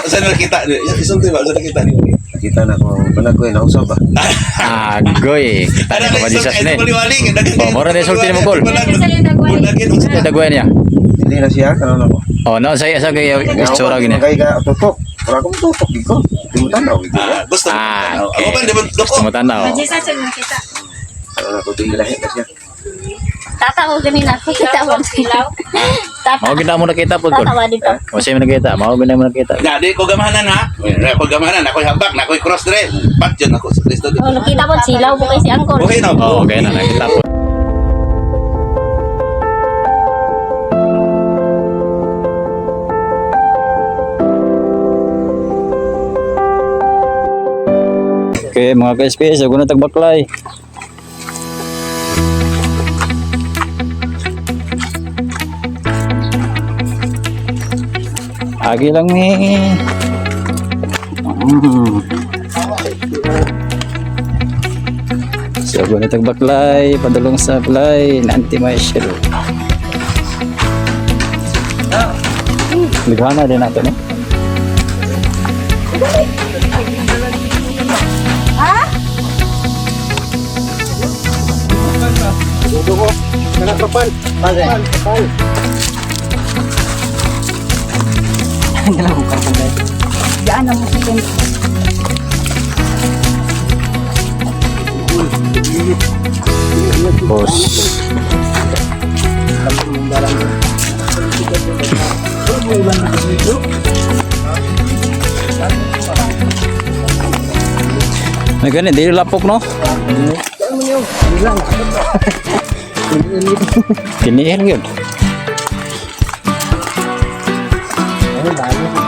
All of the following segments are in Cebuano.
Saan nakita? Isulti ba? Saan nakita niyo? Nakita na ko banag ko nausab ba. Agoy, kita ni Papa Jesus ni. Oh, mura na isulti ni mo, Kol. Dagwayan niya. Hindi na siya kanon ako. Oh, no, saya sa kay istura gini. Kay ka tutok. Wala akong tutok dito. Di mo tanaw dito. Ah, gusto mo. Ah, Ako okay. ba di ba doko? Gusto mo tanaw. Jesus ang nakita. Kanon ako di lahi na siya. Tata ko ganina. Kita mo. Tata. Mao gina mo nakita po, Kol. Tata wa dito. O siya mo nakita, mao gina mo nakita. Na, di ko gamahanan ha. Ako gamahanan, ako'y habak, na ako'y cross dre. Pat yun ako sa Kristo. Oh, nakita po silaw po kay si Angkol. Okay na. Oh, okay na nakita po. Okay, mga ka-SPS, ako na tagbaklay. Agi lang ni. So, ako na tagbaklay, padulong sa balay, nanti may shell. Lighana din nato, no? Daan ang musikin. Boss. May ganit, di lapok, no? Kinihin yun.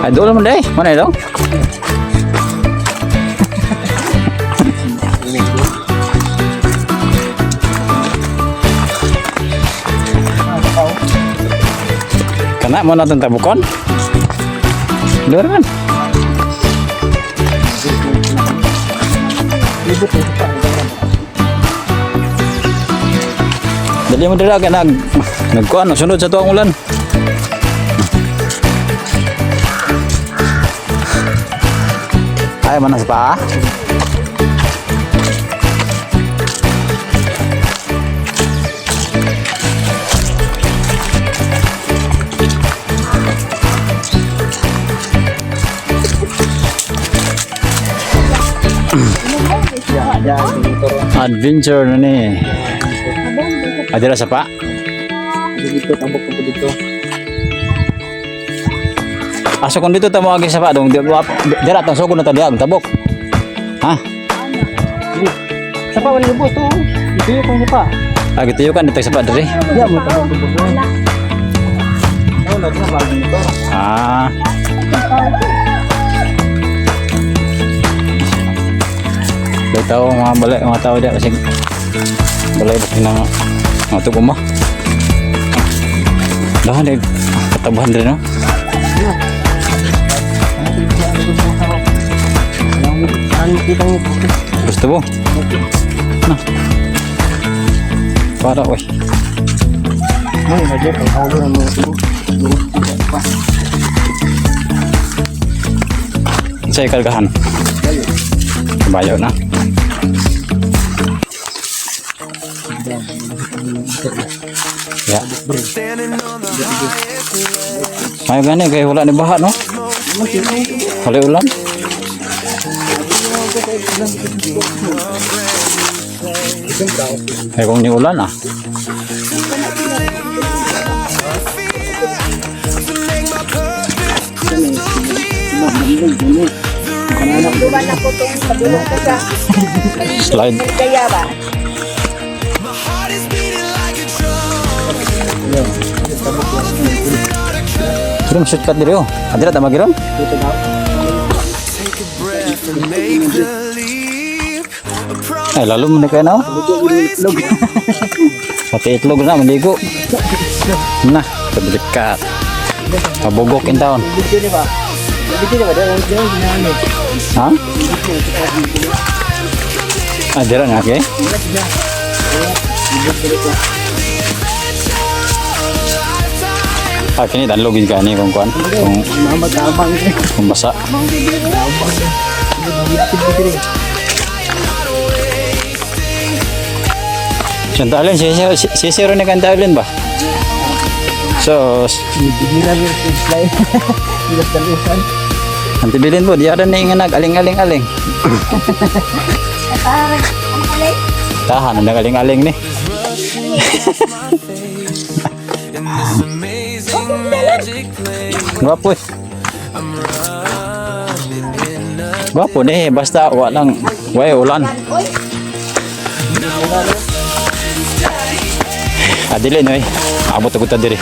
Ay, doon naman day. Mana ito? Kana mo natin tabukon? Doon man. Dali mo dira kay nag nagkuan sunod sa tuang ulan. Ay manas pa. Adventure na ni. Adira sa pa. Dito, tambok ko dito. Aso kung dito tamo agi sa pa dong dira tang sugod na ta diag tabok. Ha? Sa pa, wala lubos to. Ito yung kung pa. Ah, gituyo kan dito sa pa diri. Diya mo tambok ko dito. Wala na bago nito. Ah. May tao, mga balay, mga tao diya kasi balay ba ng mga tubo mo. Dahan eh, katabuhan rin, no? Ang kita mo. Gusto mo? Na. Para, oy. Ay, lagi pag halo ng mga tubo. Sa ikalgahan. Bayo na. Ya. May gani kay wala ni baha, no? Wala ulan. Ay kung ni ulan ah. Duman na ko itong padulong ko sa Slide. Kaya ba? Kirum shortcut diri oh. Adira ta magirom? Ay lalo mo na kayo na oh. Pati itlog na maligo. Na, kablikat. Mabugok in town. Video ni ba? Video ni ba? Diya, diya, diya. Ha? Ah, dira na okay. Ah, kini danlog gid kani kung kuan. Kung Mamatapang. kung basa. Santa Allen, si si ni Kanta Allen ba? So, Bigila rin fly. Bilas dalusan. ang tibilin mo, di ara na nga nag-aling-aling-aling. Tahan, ang nag-aling-aling ni. Gwapo eh. Gwapo ni, basta walang, way ulan. Adili no eh. Abot ako ta diri.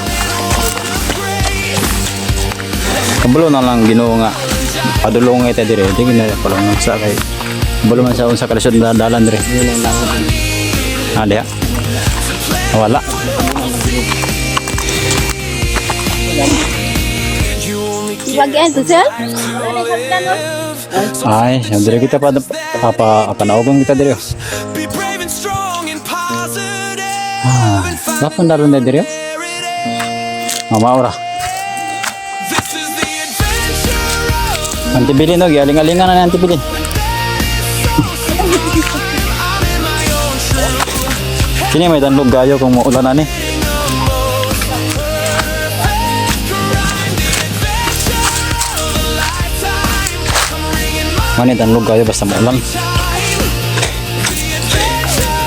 Kabalo na lang Ginoo nga padulong ta diri. Di gina palungan sa kay kabalo man sa unsa kalisod na dalan diri. Ah, diha. Wala. Ibagyan to sir? Ay, dire kita pa pa panaogon kita diri. Be brave and strong and positive. Ah, dapat daron na diri. Mama ora. This is the adventure of Antibilin no, gialing-alingan na ni antibilin. Kini may danlog gayo kung maulan ani. Mani danlog gayo basta maulan.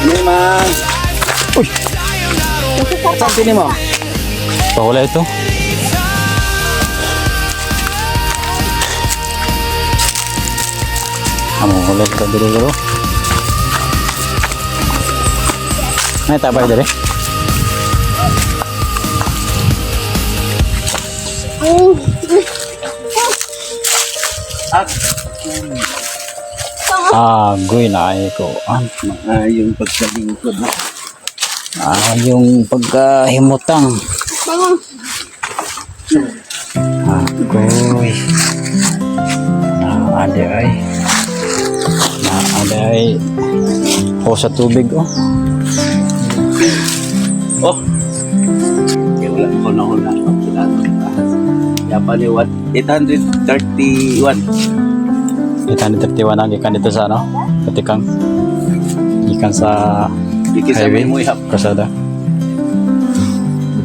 Ini ma'am. Uy, Saan sini mo? pahula ito. Amo hula ito diri diri. May tabay diri. Ah, goy na ay ko. Ah, Ah, yung pagkalingkod na. ah, yung pagkahimutang. Ah, goy. Ah, ade ay. Ah, ade ay. O sa tubig oh. Oh. Okay, wala ko na wala ko na. Japan ni what? 831. 831 na gikan dito sa ano? Patikang. Gikan sa Diki sa highway. may mo ihap. Kasada.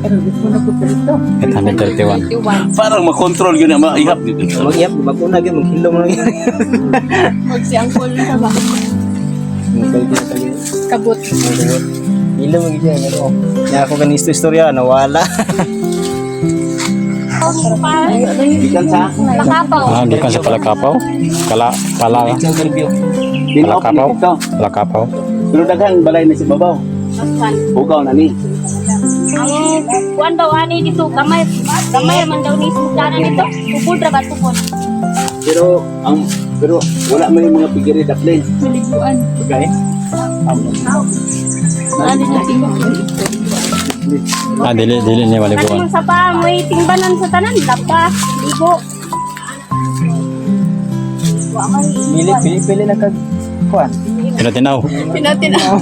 831. Parang makontrol yun ang mga ihap dito. Mag-iap, maguna gyud maghilom lang yan. Magsiyangkol na ba? Kabot. Hilom gyud siya pero nya ako kani istorya nawala. Gikan sa Lakapaw. Ah, gikan sa Palakapaw. Kala pala Interview. Palakapaw. dito. Palakapaw. Pero daghang balay na si babaw. Hugaw na ni. Ang kuan daw ani dito gamay gamay man daw ni sudana nito. Tubod ra ba tubod? Pero ang pero wala man yung mga pigiri daplin. Maliguan. Okay? Ano niya tingin? Ah, dili dili niya maliguan. Kanang sa pa may tingbanan sa tanan lapa, ligo. Wa man Pili pili pili na kag kuan. Tinatinaw. Pinatinaw.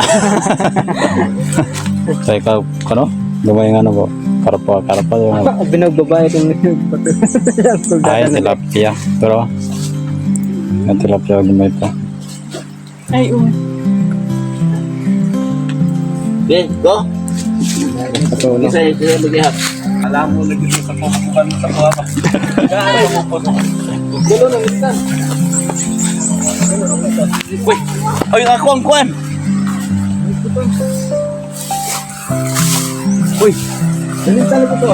Sa ikaw, kano? Gamay nga ano po? Karpa, karpa. Yung ano. Binagbabae itong Ay, tilapia. Pero, ang tilapia gamay pa. Ay, oo. Okay, go. Isa isa mag-ihap. Alam mo lagi sa pupukan sa kuha pa. Gulo na minsan. Uy, ay ako ang kuan. Uy, Dali talaga to.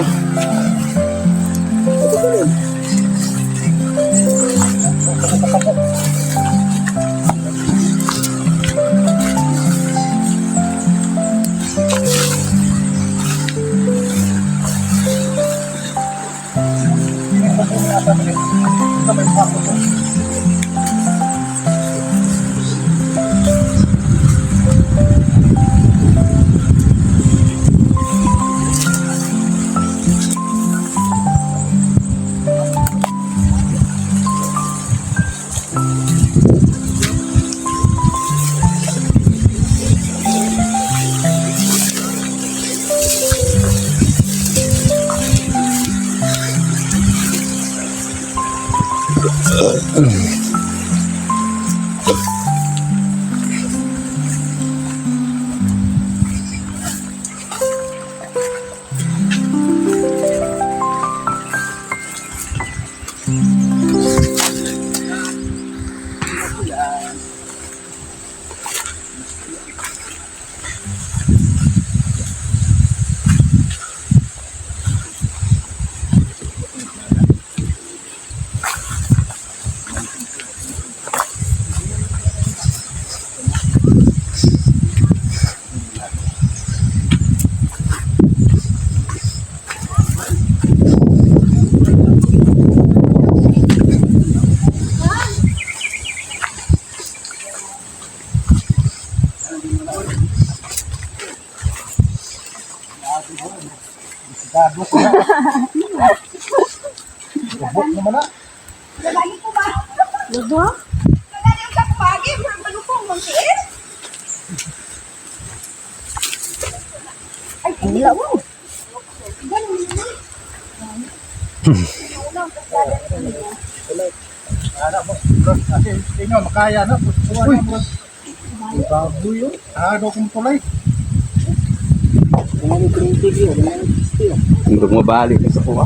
Murag mabalik sa kuha.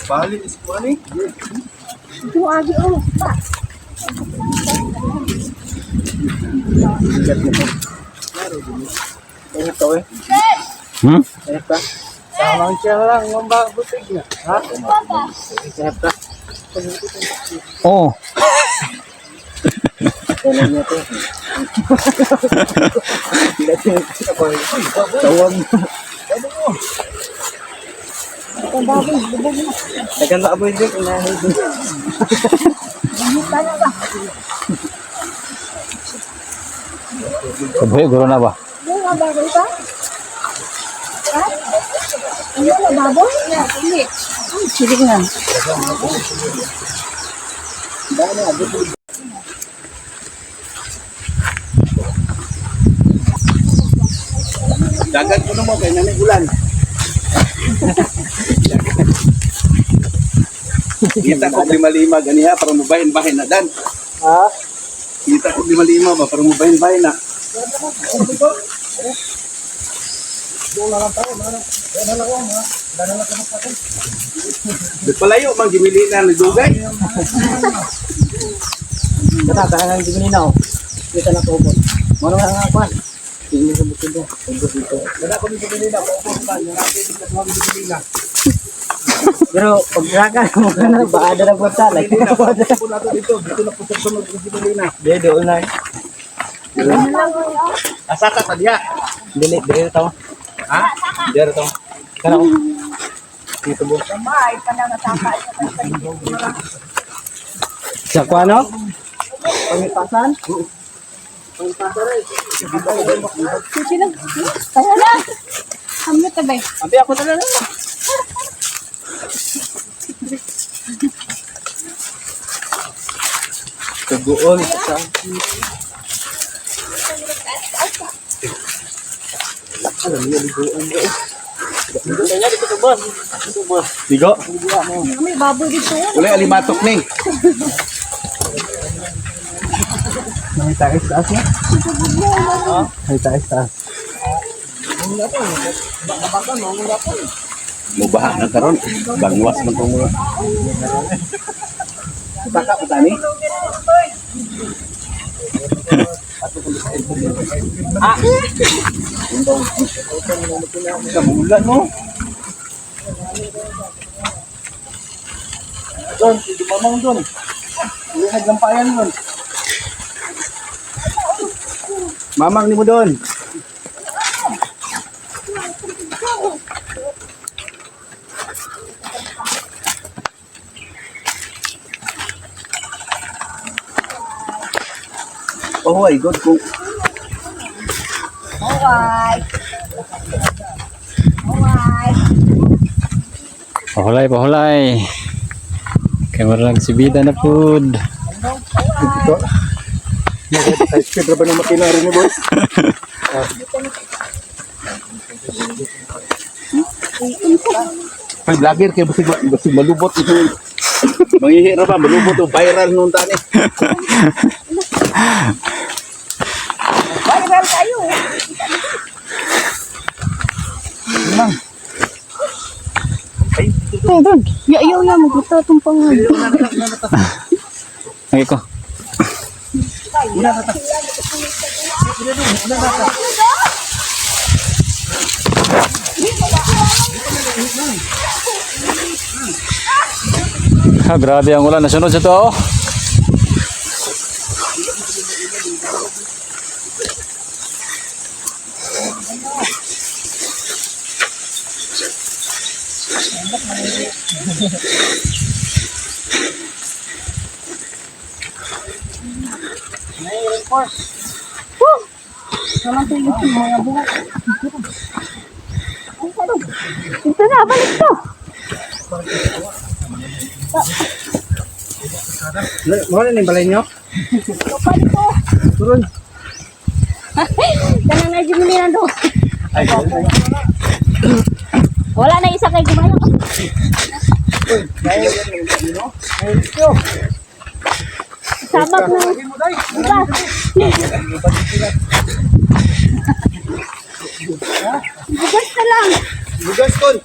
Balik is kuha ni. Hmm? Tamang siya lang, mababutig na. Ha? Oh. Tawag. Dagan ba aboy din unahin. Kabuhi guro na ba? Ano baboy pa? Ha? Ano na baboy? Sige na. Dagat ko mo kay nanay ulan. Kita ko lima-lima ganiha para mubahin-bahin na dan. Ha? Kita ko lima-lima ba para mubahin-bahin na. Palayo man gimili na ni dugay. Kata kanang gimininaw. Kita na ko. Mano nga nga kwan. Hindi sa bukid do. Dito. Wala ko ni gimili na paupos pa. Nang Pero pag raka mo ka na baada na po ta. Lagi na po. dito, dito na po sa mag-gimili na. Di do na. Asa ka ta diha? Dili dili to. Ha? Dili to. Kana ko. Dito bo. Sa kuano? Pangitasan? Sino? Kaya na. Hamlet na ba eh? Abi ako talaga. Tuguon sa Digo. May baboy dito. Wala alimatok ni. May taas taas na. May taas taas. Mubaha na karon. Bangwas man tong mga. Saka pa tani. Ah. Kamulan mo. Doon, hindi pa mang doon. Hindi naglampayan doon. Mamang ni mo doon. Oh my God, kung Pahulay, pahulay. Kay marag si Bida na food. Speed ra ba ng makina rin ni boy? May vlogger kay basig basig malubot ito. Mangihi ra ba malubot o viral noon tani. Viral kayo. Ay, Ay, Ya, ya, ya, maguta itong pangan. Lagi ko. Ha, grabe ang ulan. Nasunod sa to. Oh. Ito na, balik to. Mo na ning balay nyo? Balik to. Turon. Kanang na Jimmy do. Wala na isa kay gumayo. Sabak na. Bugas. Bugas na lang. Bugas kon.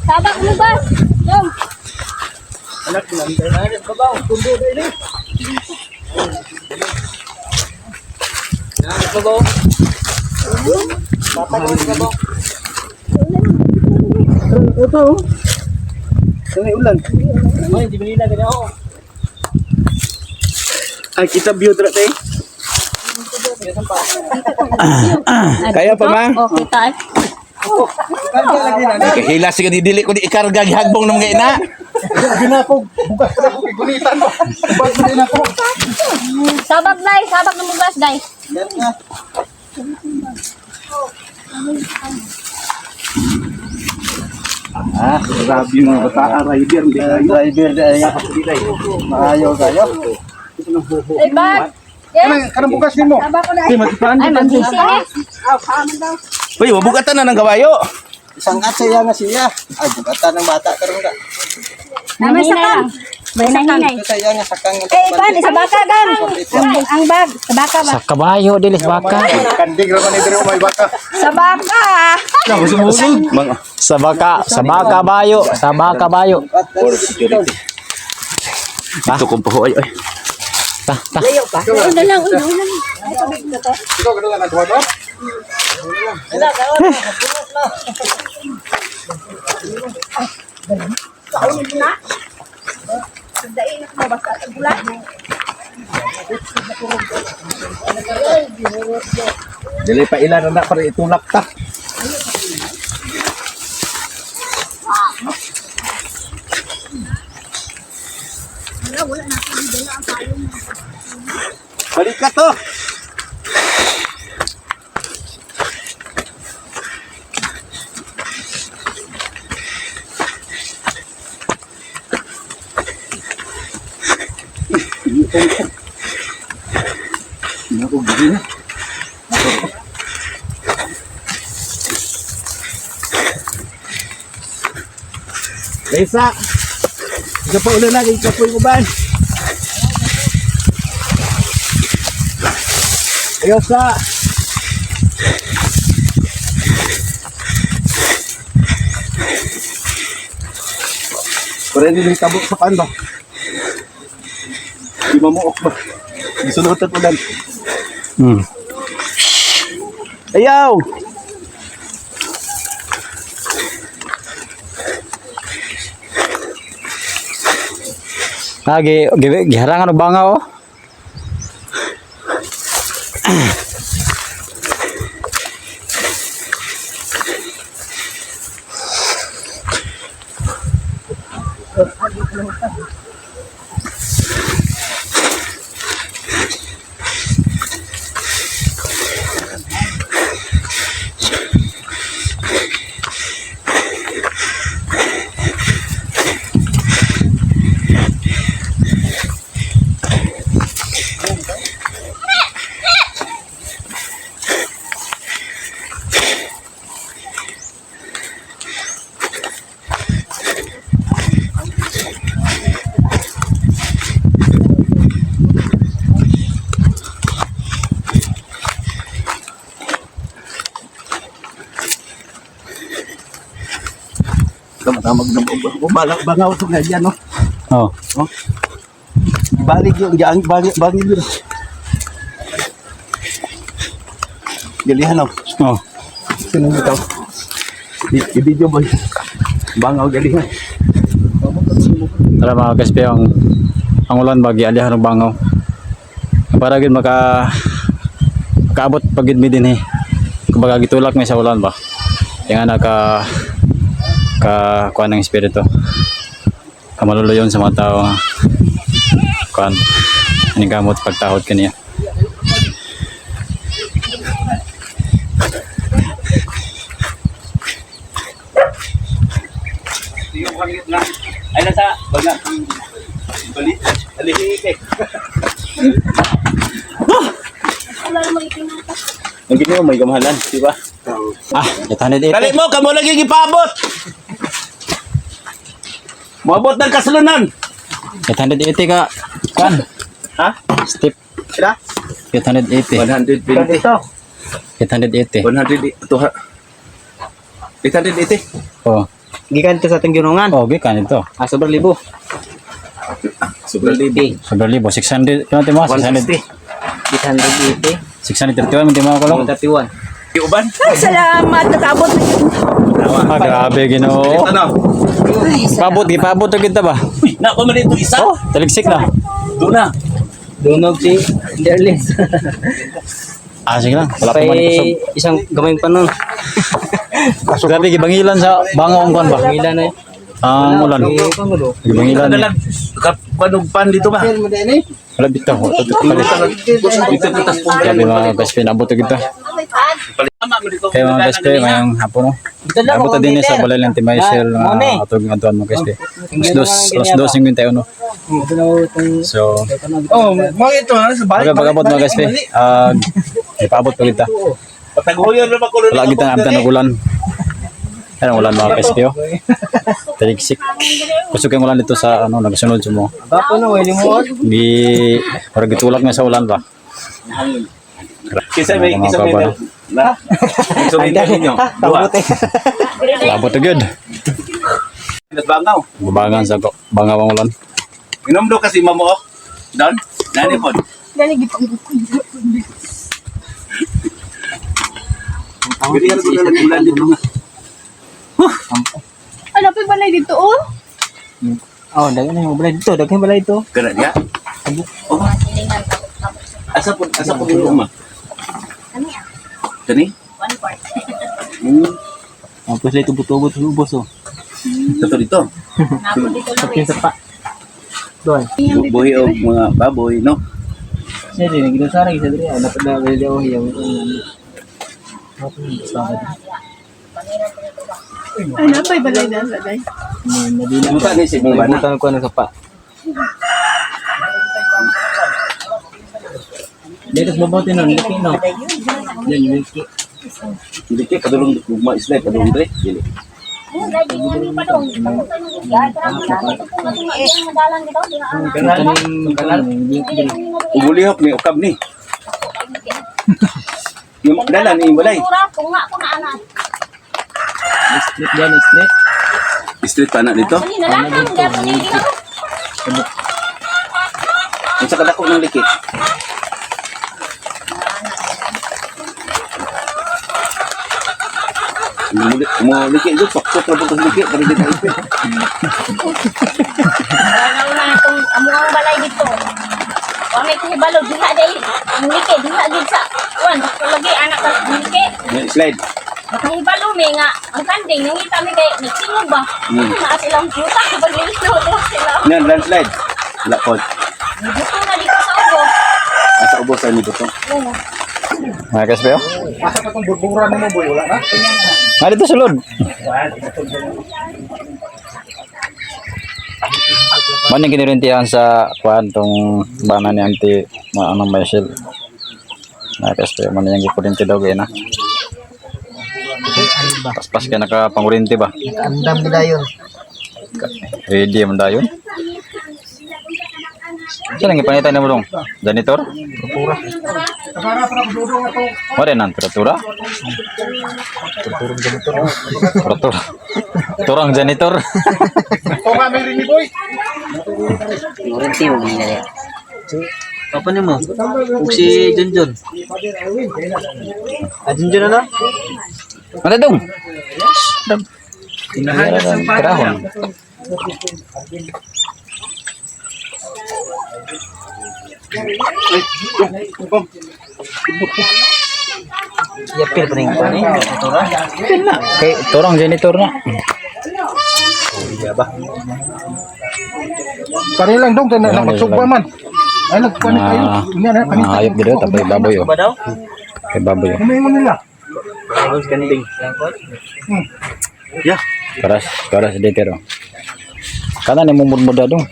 Sabak mo bas. Jom. Anak nang tayo babaw, tundo na ini. Yan, babaw. Bata ko babaw. Ito. Ito ulan. Ay, di ba nila ganyan ako? Ay kita view dra te. Kaya pa ma? Okay tayo. Kahila sige dili ko ni ikarga gihagbong ng mga ina. Ginakog, bugas na ako, gunitan mo. Bugas na din ako. Sabak dai, sabak ng bugas dai. Yan nga. Ah, grabe yung mga bata rider hindi kayo. Driver na ay. Maayo kayo. Ay bag. Yes. Kanang bugas nimo. Sabak ko na. Ay magsisi ni. Uy, mabugatan na ng kabayo. Isang at siya nga siya. Ay, bugatan ng bata karon ka. May sakang. May sahinay. Ito siya nga sakang. Eh, pan, sa baka gan. Ang bag, sa baka ba? Sa kabayo, dilis baka. Kandig ra man diri may baka. Sa baka. Mga Sa baka bayo, sa baka bayo. for security. Ito kong pahuay ay. Ta, ta. Una lang, una, una. Ikaw kada lang adwa do. Dili pa ilan na para itulak ta. Balik ka to. Naku, gini na. Lisa! Ikaw pa ulan na, ikaw pa yung uban. Ayaw sa! Pwede din tabok sa pan ba? Di mamuok ba? Gisunod at ulan. Ayaw! Lagi, giharangan og banga oh. Magnabog. Bangaw ito nga dyan, no? Oh. Balik yung diyan, balik, balik yun. Galihan, no? Oh. Sino ito? I-video boy. Bangaw galihan. Tara mga kaspi, ang ulan ba gialihan og bangaw. Para gid makaabot pag gid mi dinhi. Kumbaga gitulak mi sa ulan ba. Kaya nga naka ka kuan ng espiritu. Kamaluluyon sa mga tao nga kuan ining gamot pagtahod kaniya. Yung hangit na. Ay, nasa, baga. Balik. Alihi, eh. Wala namang itinata. Ang ginawa, may kamahalan, di ba? Ah, 880. Dali mo, kamo lagi gipaabot. Moabot ng kasulunan. 880 ka kuan. Ha? Step Sila? 880. 120. Ito. 880. 100 to 880. Oh. Gikan ito sa atong ginungan. Oh, gikan ito. Ah, sobrang libo. Sobrang libo. Sobrang libo. 600, kano timo? 600. 880. 631 man timo ko lang. 31. Uban? Ay, salamat. Natabot na yun. Ah, grabe Ginoo. Ano? Paabot, gipaabot na kita ba? Uy, na pa man ito isa. Oh, taligsik na. Doon na. Dunog si Derlis. Ah, sige lang. Wala pa man kusog. Pay isang gamay pa nun. Grabe gibangilan sa bangaw ang kuan ba? Mila na yun. Ang ulan. Gibangilan ni. Dalag kapanugpan dito ba? Wala bitaw. Ito palit. Dito tas po. Grabe mga kaspi, nabot na kita. Kaya mga kaspi, mayang hapon no. Nabot na din eh sa balay ng Timaysel nga atog nga tuan mga kaspi. 2:51. So, Oh, mga ito ha, sa Baga pag-abot mga kaspi. Ah, ipaabot pa kita. Pataguyon na ba ko Wala kita na abtan ng ulan. Ano ulan mga kaspi oh. Taligsik. Kusog yung ulan dito sa ano nagsunod sa mo. Bako no, wala mo. Gi para gitulak nga sa ulan ba. Kisa may Mga isa may kabalo. na. Surrender ninyo. Dua. Labot na gyud. Nas bangaw. Babangan sa bangawang ulan. Inom do kasi mamuok. Don. Nani pod. Dali, gipang Gani ko na lang ulan dito nga. Ano pa balay dito, oh? Oh, daghan na yung balay dito, daghan balay dito. Kana niya. Oh. Asa po yung uma? Ano yan? Kani? One part. Oh, pues lay tubo-tubo ubos oh. Ito dito. Napo dito lang Sapin eh. sa pa. Doon. Buhi og mga baboy, no? Siya din nagdusara sa diri, dapat na balay daw hiyaw. Ano pa balay na balay? Madina. Buta ni si mong bana. Butan ko na sa pa. Dito sa babaw tinon, liki no. Yan, liki. Hindi kay kadulong gugma isla kadulong dre. Dili. Oh, lagi nga ni pa dong. Takot tayo ng biyahe. Tara, ito po nga itong ang madalang dito. Di na anak. Kanal, kanal. Ubulihok ni ukab ni. Yung dala ni balay. Tura, kung nga ko na anak. Street yan, street. Street pa na dito. Kani nalakang gapon ni dito. Unsa kadako ng likit? Mo likit jud paksok ra pud likit pero di ka ipit. Wala na itong amuang balay dito. Wa may kahibalo diha dai. Ang like diha gid sa kuan lagi anak ka ang like. Slide. Makahibalo mi nga ang kanding nangita mi kay nagtingog ba. Naa silang puta pag lilo sila. Yan landslide. Wala pod. Dito na dito sa ubo. Asa ubos sa ni dito. Oo. Mga kaspi oh. Asa pa tong burbura mo boy, wala na. Ah, dito sulod. Man yung kinirintihan sa kuan tong bana ni auntie ma anong Michelle. Mga kaspi, man yung gikurinti daw gay na. Paspas ka nakapangurinti ba? Andam gid dayon. Ready man dayon. Saan ang ipanitan na mo dong? Janitor? Pura. Wala nang turatura? Turatura. Turang janitor. Warranty mo gina niya. Papa nimo. Ug si Junjun. Ah, Junjun ano? Ano dong? Karahon. Yapil pa rin ko ni. Tura. Kay turang janitor na. Pare lang dong, na magsugba man. Ay nagkuan kayo. Ah, Unya na ah, hayop dito tapos baboy oh. Ba daw? Kay baboy oh. Kumingon nila. Kanding. Karas, karas dito oh. Kana ni mumudmuda dong.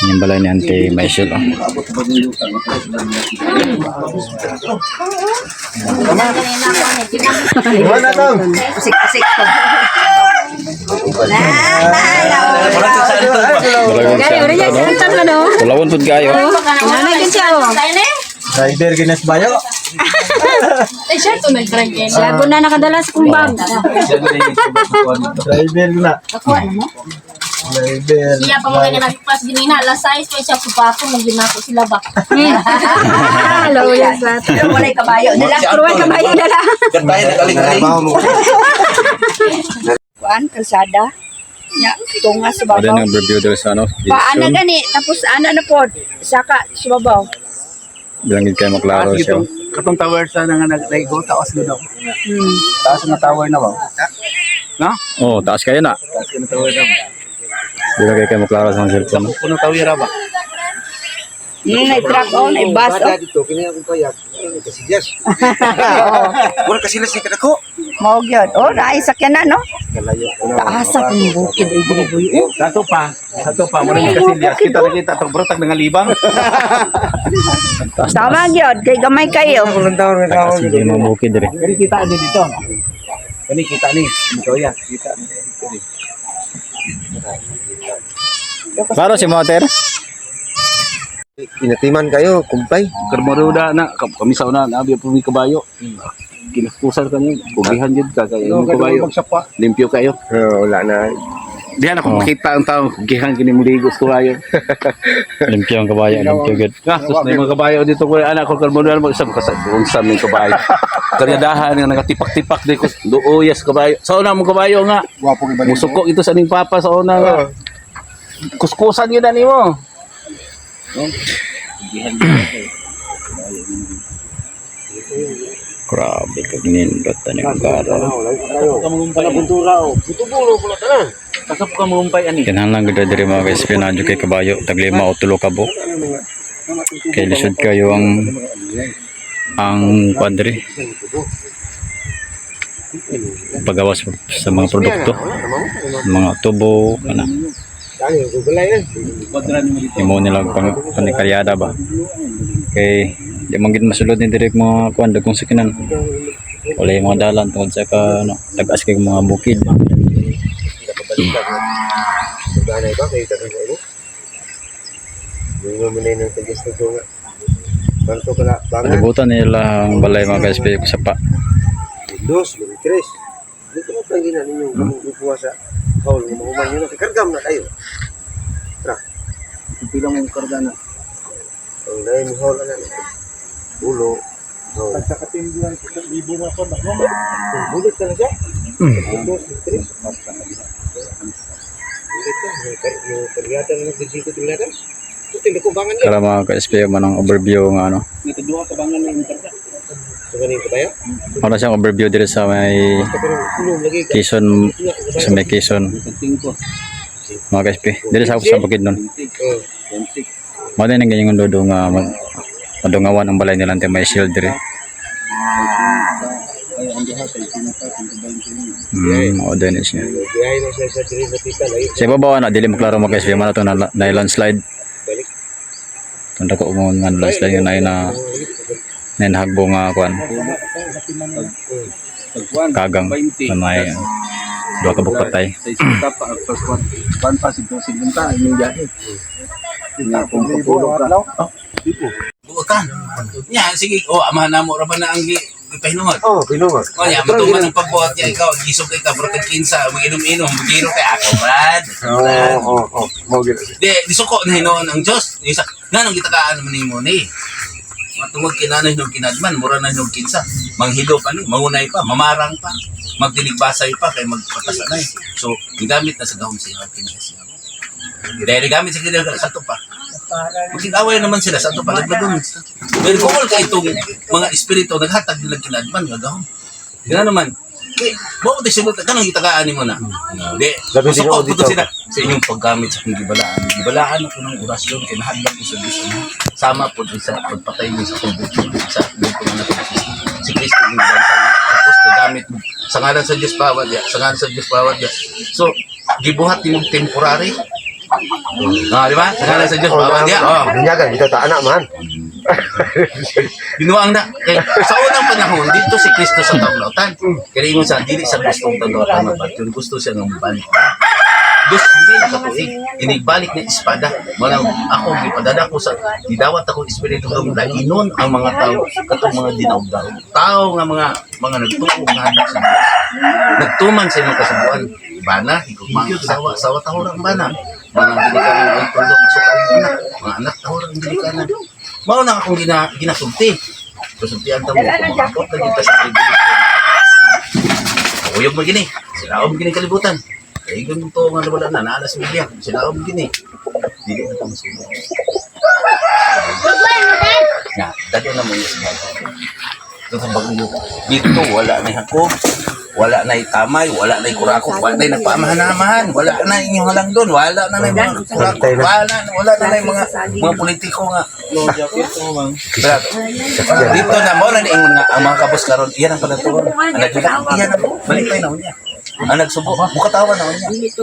Yung balay ni Auntie Michelle oh. Usik-usik ko. Balay Gaya, sa ora ano, siya sa no? Kulawon pud kayo. Nanay din siya oh. Driver ginas bayo. Ay, siya ito nag-drive niya. Siya ko na nakadala sa kong bag. Driver na. Driver. Siya pa mga nagpas ginina alas 6 pa siya kupako mo ginako sila ba. Hello, yes, lahat. Walay kabayo dala. Walay kabayo dala. Kuan kalsada. Nya tunga sa Ada babaw. nang review daw sa ano. Paana Quezon. gani tapos ana na pod. Saka sa babaw. Bilang gid kayo maklaro siya. oh. Katong tower sa nga nag-go taas na daw. Taas nga tower na ba? Oh, taas kayo na. Taas nga tower na ba? Bilang kayo maklaro sa mga cellphone. Kuno tower ba? May truck on, may bus oh. Dito kini akong kayak. Kasigas. Wala kasi sila si kadako. Mao gyud. Oh, naay sakyanan no? Taas sa kong bukid ay diri boy. Oh, Sato pa, mo ni Casillas kita nakita to bro tag nga libang. Taas Tama gyud kay gamay kayo. Taas hindi mo bukid dire. Kani kita ani dito. Kani kita ni, ikaw ya, kita ni dito ni. Klaro si Moter. Inatiman kayo, kumpay. Karmaruda na kami sa una na abi pa mi kabayo. Kinaskusan ka niyo, kugihan jud ka kay imong kabayo. Limpyo kayo. Oh, wala na. Diyan ako makita ang tao, kugihan kini mo ligos kabayo. Limpyo ang kabayo, limpyo gid. Gastos na yung mga kabayo dito ko anak ko kalmunan mo isang kasag unsa may kabayo. Karyadahan nga nagatipak-tipak di ko duoyas kabayo. Sa una mo kabayo nga. Gwapo kay Musuko ito sa ning papa sa una nga. Kuskusan yun na nimo. Grabe kag nindot ani ang karo. Kasap ka magumpay ani. Kinahanglan gid diri mga guys pinadyo kay kabayo tag lima o tulo ka buok. Kay lisod kayo ang kuan diri. Pagawas sa mga produkto, mga tubo kana. Imo nila pang panikaryada ba. Kay di man gid masulod ni direk mga kuan dagkong sakinan. Wala yung mga dalan tungod sa ka ano, tag-as kay mga bukid. Ganay ba kayo tagang kayo? Yung mo na yung tagas na nga. Kanto ka na, bangan. Palibutan nila ang balay mga guys pero sa pa. Dos, tres. Hindi ko mapangginan ninyo. Kung sa haul, mahuman nyo na. Kargam na kayo. Pila mo karga na. Ang lain mo haul na. Ulo. Haul. Bulit ka na siya. Dos, tres. Bulit ka. Yung karyatan na nagdidikot yung latas. Ito, hindi ko bangan niya. Kara mga ka-SP man ang overview nga ano. Nakaduha ka bangan na yung karga. Sa ganing kabayo? Wala siyang overview diri sa may Basta pero ulo lagi ka. Quezon sa may Quezon Tingko. mga ka-SP. Diri sa bukid nun. Oh. Mao din ang ganyan dodo nga madungawan ang balay nila ante may shield diri. Mao din siya. Biyahe na siya sa diri sa tita layo. Sa ibabaw na dili maklaro mga ka-SP man ato na landslide. Balik. Tanda ko mo nga landslide nga na na nahagbo nga kuan kagang na may duha ka buok patay. Sa isang pa ang first one. One pa siguro sigunta inyong biyahe. Nga kung kapulog ka. dautan. Nya, sige, oh, amahan na mo ra ba na ang gipahinungod? Oh, pinungot. O nya, matuman ang pagbuhat niya, ikaw, gisog kay ka, bro, kag kinsa, maginom-inom, magiro kay ako, Brad. Oo, Brad. oo, oo. Mao gyud. Di, disuko na hinoon ang Diyos. Isa, nganong gitakaan man nimo ni? Matungod kinanoy hinog kinadman, mura na hinog kinsa. Manghido pa ni, mangunay pa, mamarang pa, magdinigbasay pa kay magpatasanay. So, gigamit na sa gahom siya kini siya. Dahil gamit sa kini sa ato pa. Magkikaway naman sila sa ato pa naglagon. Pero kung kay itong mga espiritu naghatag nila kinadman nga gahom. Gana naman. Kay mo di sunod kanang gitakaan nimo na. Di, Labi suko tinuod po dito. sila sa inyong paggamit sa akong gibalaan. Gibalaan ako ng orasyon kay nahadlok ko sa Diyos. Ano? Sama po sa pagpatay mo sa akong bukid sa bukid ng anak si Kristo yung gibansa. Tapos gagamit mo sa ngalan sa Diyos bawat ya, sa ngalan sa Diyos bawat ya. So gibuhat nimong temporary. Ah, di ba? Sa ngalan sa Diyos bawat ya. Oh. Binyagan kita ta anak man. Binuang na. Kay, sa unang panahon, dito si Kristo sa taulautan. Kaya ingon sa dili sa gustong taulautan mabatyon. Gusto siya nga mabalik. 2000 na katuig. Inigbalik ni espada. Malang ako, gipadala ko sa, gidawat ako espiritu ng lainon ang mga tao, katong mga dinawdaw. Tao nga mga nagtuo nga anak sa Diyos. Nagtuman sa imong kasubuan. Bana, higugma ang asawa, asawa tahura ang bana. Mga ginikanan ay tulok, sukal ang anak. Mga anak tahura ang ginikanan. Mao na akong ginasulti. Kasultian ta mo, kumakot na kita sa tribulation. Uyog mo gini, sila mo gini kalibutan. Kaya ganun to nga wala na, naala sa Biblia. Sila mo gini. Dili na ito masunog. Nga, dalo na mo niya sa bago. Ito sa bagong yuko. Dito, wala na hakog, wala na itamay, wala na kurakot, wala na nagpamahan-amahan, wala na inyong halang doon, wala na na yung mga kurakot, wala na yung mga politiko nga. Pero, dito na mo na niingon nga ang mga kabos karon iyan ang panatuon. Ang nagdulak, iyan ang balik na unya. Ang nagsubo, mukatawa na unya.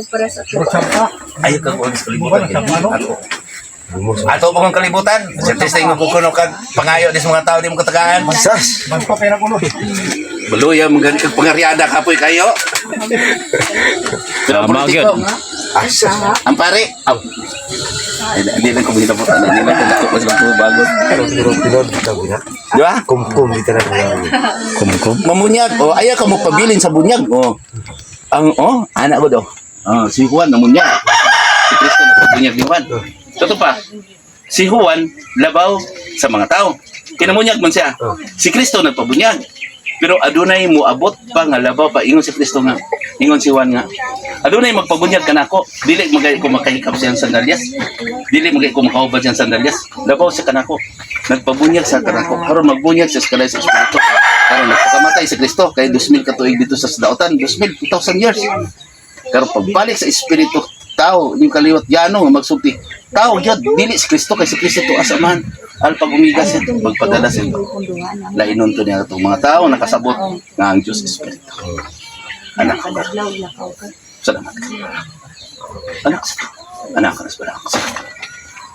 Ayaw kang ulos kalibutan. Ako. Ato pa kong kalibutan. Sa test na imong kukuno kag pangayo dis mga tao di mo katagaan. Sas. Baluya mo gani kag pangaryada kapoy kayo. Pero ang Tama, politiko, gyud. Asas. ang pare, aw. Hindi lang ko hinabutan, hindi lang ko dako mas bago. Pero tinuod dito gina. Di ba? Kumkum dito na. Kumkum. Mamunyag, oh, ayaw ka mo pabilin sa bunyag, oh. Ang, oh, anak ko daw. Oh, si Juan namunyag. Si Kristo nagpabunyag ni Juan. Totoo pa, si Juan labaw sa mga tao. Kinamunyag man siya. Si Kristo nagpabunyag. Pero adunay moabot pa nga labaw pa ingon si Kristo nga. Ingon si Juan nga. Adunay magpabunyag kanako. Dili magay ko makahikap siyang sandalyas. Dili magay ko makaubad siyang sandalyas. Labaw siya kanako. Nagpabunyag sa kanako. Karon magbunyag siya sa kalay sa Espiritu. Karon nagpakamatay si Kristo kay 2000 ka tuig dito sa dautan, 2000 2000 years. Pero pagbalik sa espiritu, tao, yung kaliwat, yano, nga magsulti. Tao, yun, dili si Kristo, kay si Kristo to asa man. Al pag umiga siya, magpadala siya. Lainon to niya itong mga tao, nakasabot nga ang Diyos Espiritu. Anak ko, salamat ka. Anak sa anak ka na sa balak.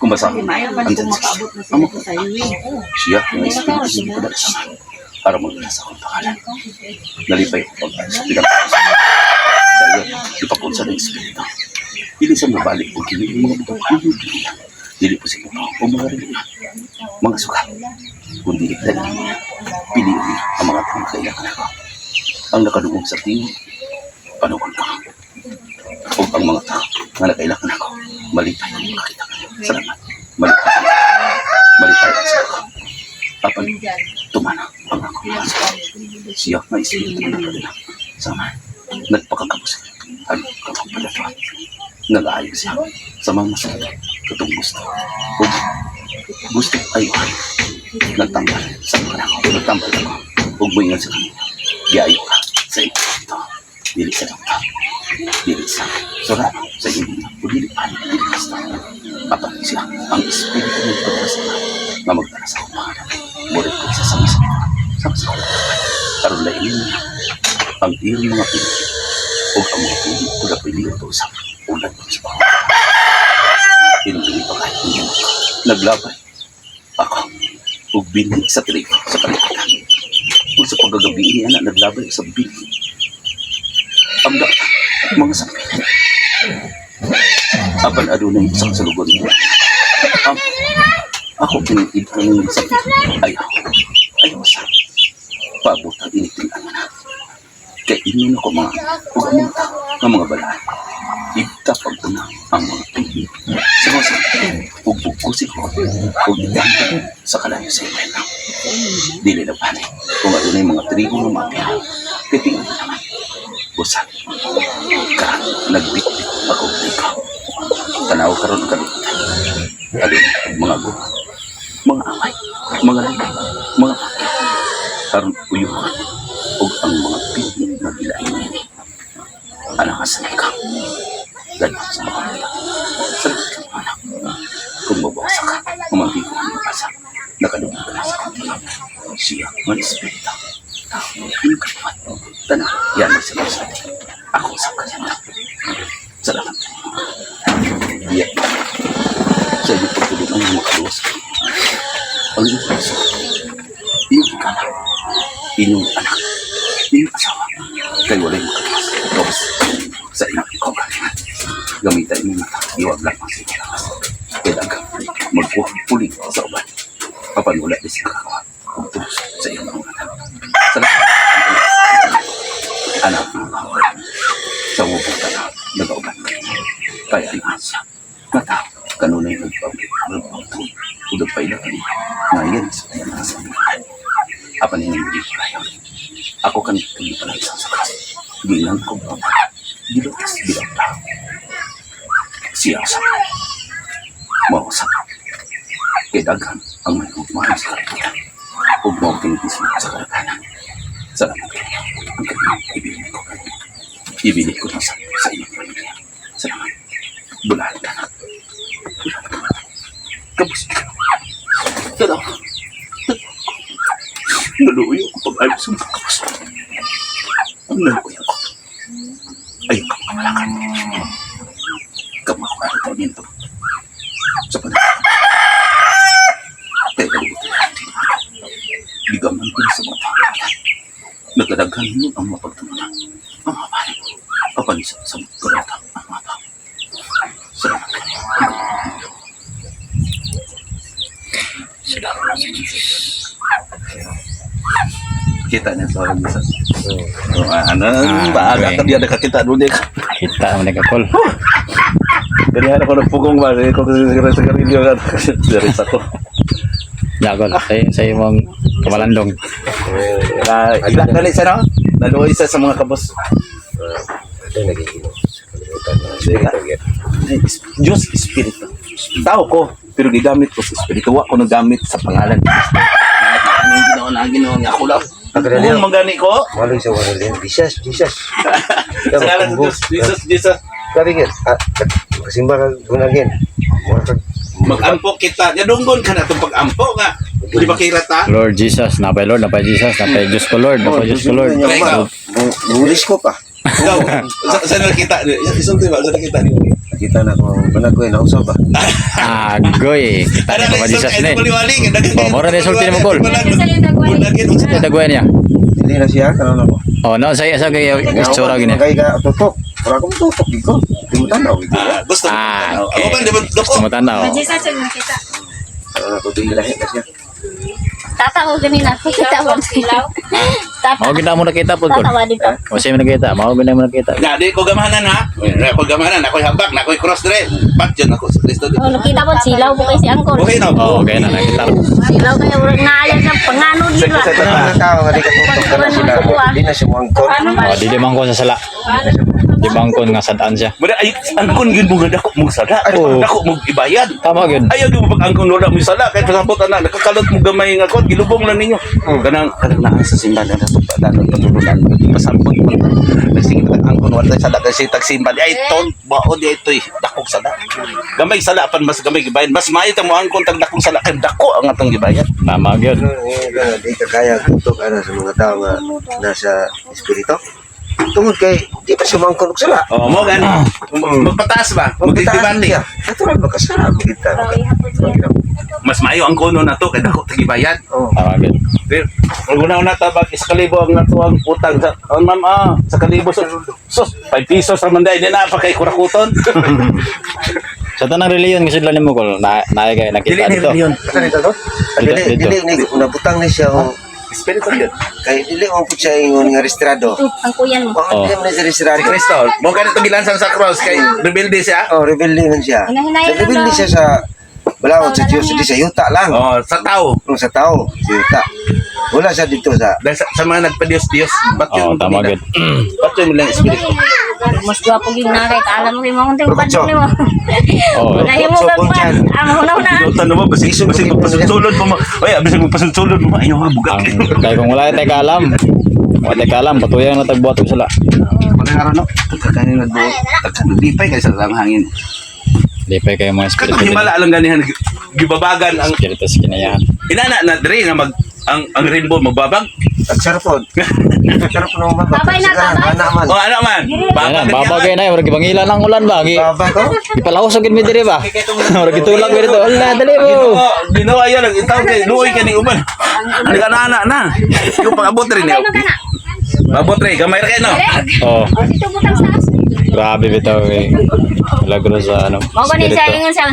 Kung basa ko, ang Diyos Amo, siya, ang Espiritu sa padala sa man, para magdala sa akong pangalan. Nalipay ko pag sa pinapaksa sa iyo, ipakunsa ng Espiritu. Dili sa mabalik o kini yung mga butang dili po sila o mga rin mga suka. Kundi dali niya, piliin niya ang mga taong kailangan ako. Ang nakadungog sa tingin, panuwan ka. O ang mga tao nga nakailangan ako, malipay kung makakita kayo. Salamat. Malipay. Malipay ang sa ako. Apan, tumana ang ako mga suka. Siya nga espiritu na nakadala. Sama, nagpakakabos. Ang kapagpadatuan. Nag-aayon siya sa mga masakit. Katong gusto. O gusto ay ay. Nagtambal sa mga ako. Nagtambal ako. Huwag mo ingat sa kanila. Giayo ka sa ito. Dili sa doktor. Dili sa surano sa inyo. O dili pa. Dili basta. Apan siya ang espiritu ng pagdala sa nga magdala sa akong pangalan. Murag ko isa sa misa. Sama sa akong Karon lainin niya ang iyong mga pili o ang mga pili o napili ito sa ulan ng sa bawah. Pinili pa kahit hindi mo. Naglabay ako ug binhi sa trigo sa kalibutan. Ug sa pagkagabi niya na naglabay sa binhi. Ang data, mga sampin. Apan adunay sa kasalugon niya. Ang Ako pinipid ang sakit. Ayaw. Ayaw sa. Paabot ang initin ang anak. Kay ingon ako mga ug ang mga tao nga mga balaan. Ibta pag-una ang mga pili. Sa mga ug bugkusin ko ug idamdam sa kalayo sa impyerno. Dili na panay kung adunay mga trigo nga mapya. Kay tingnan naman. Usab. Karon nagbitbit ako ikaw. Tanaw karon ang kalibutan. Adunay mga gubat, mga away, mga lagay, mga pakya. Karon uyuhan ug ang mga pili nga gilain niini. Anak sa ikaw. Dahil sa mga bata. Salamat ka anak. Kung mabasa ka, umagi ko ang asa. Nakalugod ka na sa kanila. Siya, man espiritu. Tao, iyong kaliwat. Tanaw, yan ay sa sa atin. Ako sa kanya. Salamat ka. Iya. Sa iyong pagtulog ang makaluwas ka. Ang iyong puso, iyong ikala, inyong anak, inyong asawa, kay walay makaluwas. Gawas sa iyong ikaw galingan. Gamitan inyong mata, iwag lamang sa inyong lakas. Kaya daghang magkuha puli sa uban. Apan wala di sila kakawa. Ug tulos sa iyong mga mata. Salamat. Anak ng kawan. Sa ubong tanaw, nagauban ka. Kaya ang asa, nga tao, kanunay nagpangtun, ug nagpaila kani, nga yan sa kanyang asa. Apan ini hindi ko kayo. Ako kan kami pala isang sakas. Gilang ko pa. Gilutas bilang tao. Siya sa mausap. Kay daghan ang may hugmaan sa kalibutan. Ug mao kini sa kalaganan. Salamat kayo. Ang kanyang ibili ko kanina. Ibili ko na sa inyong pamilya. Salamat. Bulahan ka na. Bulahan ka na. Kapos ka. Salamat. Naluoy ako pag-ayos sa mga kapos. Ang naluoy ako. Ayaw ka makapalakan. Kamakakita nito. Sa panahon. Kaya kalibutan natin. Bigaman ko sa mga tao. Nagdadaghan mo ang mapagtulungan. Ang mga pare. Apan sa karata ang mga tao. Salamat kayo. Salamat sa Diyos. Kita niya sa orang bisa. Oh, ano, Ah, ba okay. aga dia nakakita doon dia. Kita man ka kol. Dali ako nagpugong ba, ko sa sigarilyo ka. Dari sa ko. Ya kol, sa imong kamalandong. Ah, ila dali sa no? Naluoy sa mga kabos. Ito naging Ginoo sa kalibutan na espiritu gyud. Ay, Diyos Espiritu. Tao ko, pero gigamit ko sa Espiritu. Wa ko nagamit sa pangalan ni Kristo. Ano yung Ginoo na Ginoo nga ako lang. Pagkadali- Kung magani ko, Maloy sa wala Jesus, Jesus. sa ngalan sa Diyos, Jesus, Jesus. Grabe gyud. Ah, kasimba ka gunagin. Mura kag Mag-ampo kita. Nyadunggon ka na itong pag-ampo nga. Di ba kay rata? Lord Jesus, napay Lord, napay Jesus, napay Diyos ko Lord, napay Diyos ko Lord. Ikaw. Bulis ko pa. Ikaw, saan nakita? Isulti ba? Saan nakita niyo? Nakita na ko banag ko nausab ba. Agoy, kita ni pa Jesus ni. Oh, mura na isulti nimo, Kol. Sa Dagwayan niya. Dili na siya kanon ako. Oh, no, sa kay istura gini. Kay ka tutok. Ora ko tutok gid ko. Di mo tanaw gid ko. Ah, gusto mo. Ah, Ako okay. ba, di ba, Gusto dako? mo tanaw. Jesus ang nakita. Kanon ako di lahi na siya. Tata ko ganina. Kita mo. Tata. Mao gid na mo nakita pod kol. Tata wa dito. O siya mo nakita, mao gid na mo nakita. Na, di ko gamahanan ha. Di ko gamahanan. Ako'y habak, na ako'y cross dre. Bat yun ako sa Kristo. Oh, nakita mo silaw po kay si Angkol. Okay na. Oh, okay na nakita. Silaw kayo murag naalala sa panganod Sa yun ba? sa Kanang tata. mga tao nga di ka tutok kana sila. Di na siya muangkon. Oh, di di mangkon sa sala. Di mangkon nga sad-an siya. Muna ay angkon gyud mo nga dako mo sala. Oo. Dako mo ibayad. Tama gyud. Ayaw gyud mo pag angkon wala mo sala kay pasabot ana nakakalot mo gamay nga kon gilubong lang ninyo. Kanang kanang naa sa simbahan na nato pa patulunan pasabot man. Nagsige pa angkon wala sala kasi tagsimba ay ton bao di itoy dakong sala. Gamay sala pan mas gamay gibayad. Mas maayo ta mo angkon tag dakong sala kay dako ang atong gibayad. Tama gyud. Di ka kaya tutok ana sa mga tao nga nasa espiritu. Tungod kay di pa siya muangkon og sala. Oh, mo gani. Magpataas ba? Magdidibante. siya. Natural makasala mo kita. Mas maayo ang kono na to kay dako tag gibayad. Oh. Tama gyud. Pero, ang una-una tabag is kalibo ang natuang utang sa oh, ma'am sa kalibo sa sus 5 pesos ra man dai di na pa kay kurakuton. Sa tanang reliyon kasi sila nimo kol na na kay Dili nakita ni dito. reliyon. Asa nito to? Dito, Dili dito. dili ni nabutang ni siya oh. Espiritu yun. Kay dili mo pud siya ingon nga registrado. Ito, ang kuyan mo. Wa Oh. dili man siya registrado. Si Kristo, mo ganito gilansang sa cross kay rebelde siya. Oh, rebelde man siya. Hinahinayan lang Rebelde daw. siya sa balaod sa Diyos, di sa yuta lang. Oh, sa tao. Kung sa tao, sa yuta. Wala siya dito sa Dahil sa mga nagpa-Diyos-Diyos, ba't Oh, yun tama nila? gid. Ba't yun nilang espiritu? Mas gwapo gyud na kay kaalam mo kay mga untay Rubatso. padung nimo. Oh. Nahimo Rubatso, kag pan. Bonchan. Ang huna-huna. Ginutan na ba? Basig, basig magpasulsulod pa mo. Ay, basig magpasulsulod mo. Ayaw nga, bugat. Ang kay kung wala tay kaalam. Wala tay kaalam patuyan na tagbuhat og sala. Mga araw, no? Pagkakanin nagbuot. Pagka lipay kayo sa lang hangin. Di pa kayo mga espiritu. Katong himala lang ganihan, gibabagan ang Espiritu sa kinayahan. inana na dre nga mag ang rainbow magbabag. Agsarapod. Agsarapod ng mga Babay na, babay. Ana man. Oh, ano man? Yan, babagay na, murag gibangila ng ulan ba? Gi Babay ko. Gipalahos gid mi diri ba? Murag gitulak mi dito. Ala, dali mo. Ginoo, Ginoo ayo nag itaw kay luoy kay ni uban. Ano ka na na? Yung pag-abot rin Abay man ka na. Abot rin, gamay ra kay no. Oh, O dito butang sa as. grabe bitaw eh. Milagro sa ano. Mao ba ni siya espiritu. ingon siya,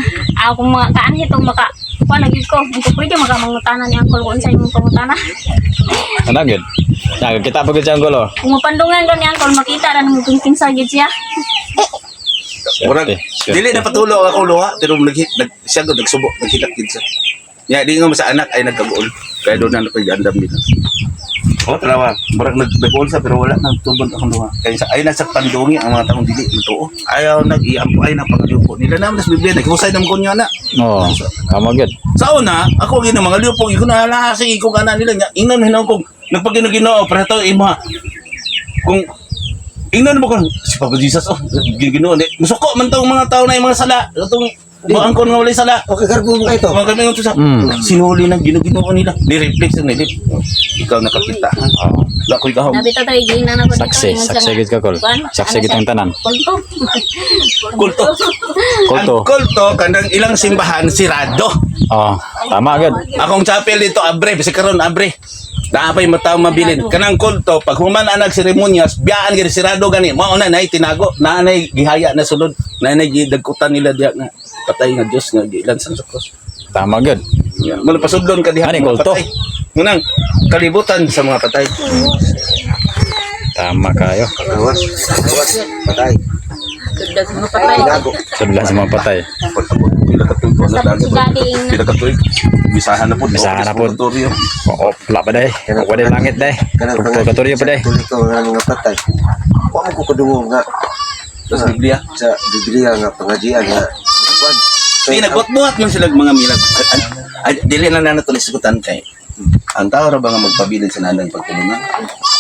ako mga kaan hitong maka kuan na gyud ko. Kung pwede maka mangutana ni uncle kung unsa imong pangutana. Ano gyud? Na kita pa gyud sa anggulo. Kung mapandungan ka ni uncle makita ra nimo kung kinsa gyud siya. Murag Swerte, swerte. dili na patulo ako luha pero nag, nag siya gud nagsubo, naghilak gid siya. Ya di nga sa anak ay nagkaguol. Kaya doon na nakoy gandam nila. Oh, tarawa. Murag nag nagguol sa pero wala nang tubod akong luha. Kaya sa ay nasa pandungi ang mga taong dili matuo. Ayaw nag iampo ay na pangaliupo nila naman sa Biblia naghusay nam kunyo na. Oh, tama gyud. Sa una, ako gina mga liupong iko na ala sige ko kana nila nya ingnon hinaw kong nagpagino Ginoo para to imo ha. Kung ingnon mo kung si Papa Jesus oh Ginoo ni musuko man tong mga tao na yung mga sala katong buang kon nga walay sala. Okay, kargo mo kayo to. Mga kami sa sinuli ng Ginoo Ginoo nila. Ni reflex ang nilip. Ikaw nakakita ha. Oh. Wala ko'y gahom. Nabi ta tayo giingnan ako dito. Saksi, Ingon siya saksi nga, gid ka kol. kuan, Saksi ano gid siya, ang tanan. Kulto. Kulto. Kulto. Ang kulto kanang ilang simbahan sirado. Oh, tama gyud. Akong chapel dito abre bisag karon abre. Naapay mataw mabilin. Kanang kulto pag human ang nagseremonyas, biyaan gid sirado gani. Mao na nay tinago, naanay gihaya na sulod, naanay gidagkutan nila diha nga patay nga Dios nga gilansan sa cross. Tama gyud. Yeah. Mula pasudlon ka diha Ani, mga kulto? patay. Munang kalibutan sa mga patay. Tama kayo. Gawas. Gawas. Patay. Sugdag mga patay. Tinago. Sudlan sa mga patay. Pag-abot pila ka tuig Basta po si Daddy ingnan. Pila ka tuig. Bisahan na po. Bisahan na po. Purgatorio. Oo, wala pa day. Wala day langit day. Purgatorio pa day. Tuloy ko nga mga patay. Wa mo ko kadungog nga Sa Biblia. sa Biblia nga pangajian nga. Kwan. Di nagbuhat-buhat man sila mga milag. Ay, dili na na nato nisgutan kay ang tao ra ba nga magpabilin sa nanang pagtulungan?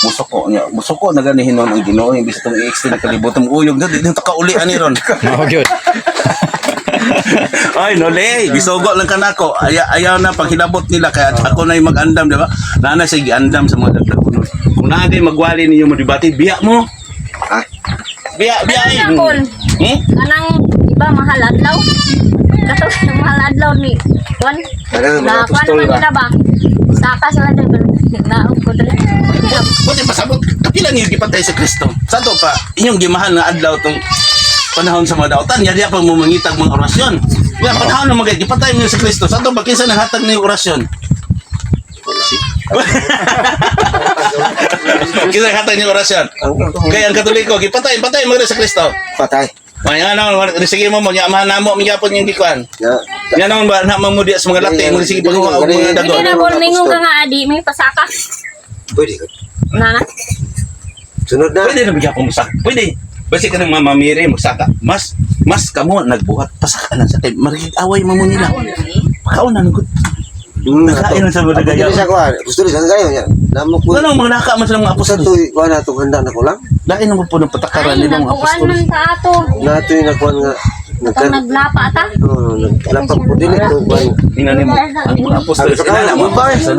Musuko niya, musuko na gani hinon ang Ginoo imbis itong i-extend ang kalibutan mo uyog na di na kauli ani ron. Mao gyud. Ay nole, gisugo lang kanako. Ayaw na paghilabot nila kaya ako na yung mag-andam, di ba? Nana siya giandam sa mga dagdag kuno. Kung naa kay magwali ninyo mo debate, biya mo. Ha? Biya, biya Ano ay. na, Kol? Hmm? Kanang iba mahal adlaw. Kato mahal adlaw ni kuan. Kanang mga Na kuan apostol man ba? nila ba? Saka sila dito. Naog ko dali. Buti pasabot, kapila niyo gipatay si Kristo. Sa to pa, inyong gimahal nga adlaw tong panahon sa mga dautan, yari pa mo mangitag mga orasyon. Ya, panahon na mga gipatay niyo si Kristo. Sa to pa kinsa nanghatag niyo orasyon? Kinsa nanghatag niyo orasyon? Kaya ang Katoliko, gipatay, patay mo sa Kristo. Patay. May ano, sige mo mo, nya amahan namo, migyapon yung gikuan. Ya. Nya naman ba na mo diya sa mga lati, mo sige pag mga dagon. Hindi na kol mingon ka nga adi may pasaka. Pwede. Na na. Sunod na. Pwede na bigyan kong magsaka. Pwede. Basta ka ng Mama Mary, magsaka. Mas, mas kamo nagbuhat. Pasaka lang sa kay. Marigig-away mo mo nila. Pakaon na nagod. Nakain lang sa mga Gusto gaya. sa kuan. Gusto sa gayo niya. Namo ko. Ano mga naka man sila mga Sa apostol. tuy kuan na itong handa na ko lang. Lain naman po ng patakaran Ay, nila mga nagkuan apostol. man sa ato. Nato yung nakuan nga. Katong naglapa ta. Oh, naglapag po dili to kuan. Tingnan nimo ang mga apostol. Sabi sa Sila na kaon, mga apostol.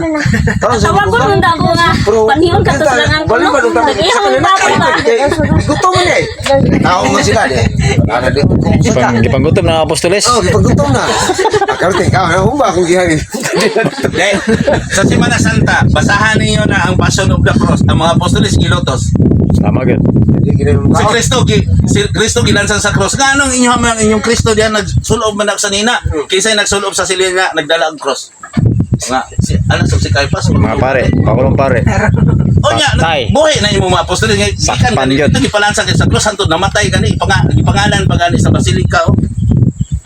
Kaon sa Tawagon man dago nga. Panihon ka to sila nga Bali kuno. ba nung tawag Nag-ihaw ang baboy ba? Gutom na eh. Tao nga sila di. Ana di. Gipang gipanggutom ng apostoles. Oh, gipagutom na. Akaroon ka na humba kung gihangin. Dahil, sa Semana Santa, basahan ninyo na ang Passion of the Cross, ang mga apostoles gilutos. Tama gyud. Hindi gina mo Si Kristo si Kristo gilansang sa cross. Nganong inyo ang inyong Kristo diyan nagsulob man sa nina. Kaysa nagsulob sa silina nagdala ang cross. Nga si ano sa si Caiphas. Mga pare, pakulong pare. O nya, Patay. buhi na imo mga apostol nga gikan Sakpan gani yun. ito gipalansang sa cross hantod namatay gani ipangalan pa gani sa basilika, oh.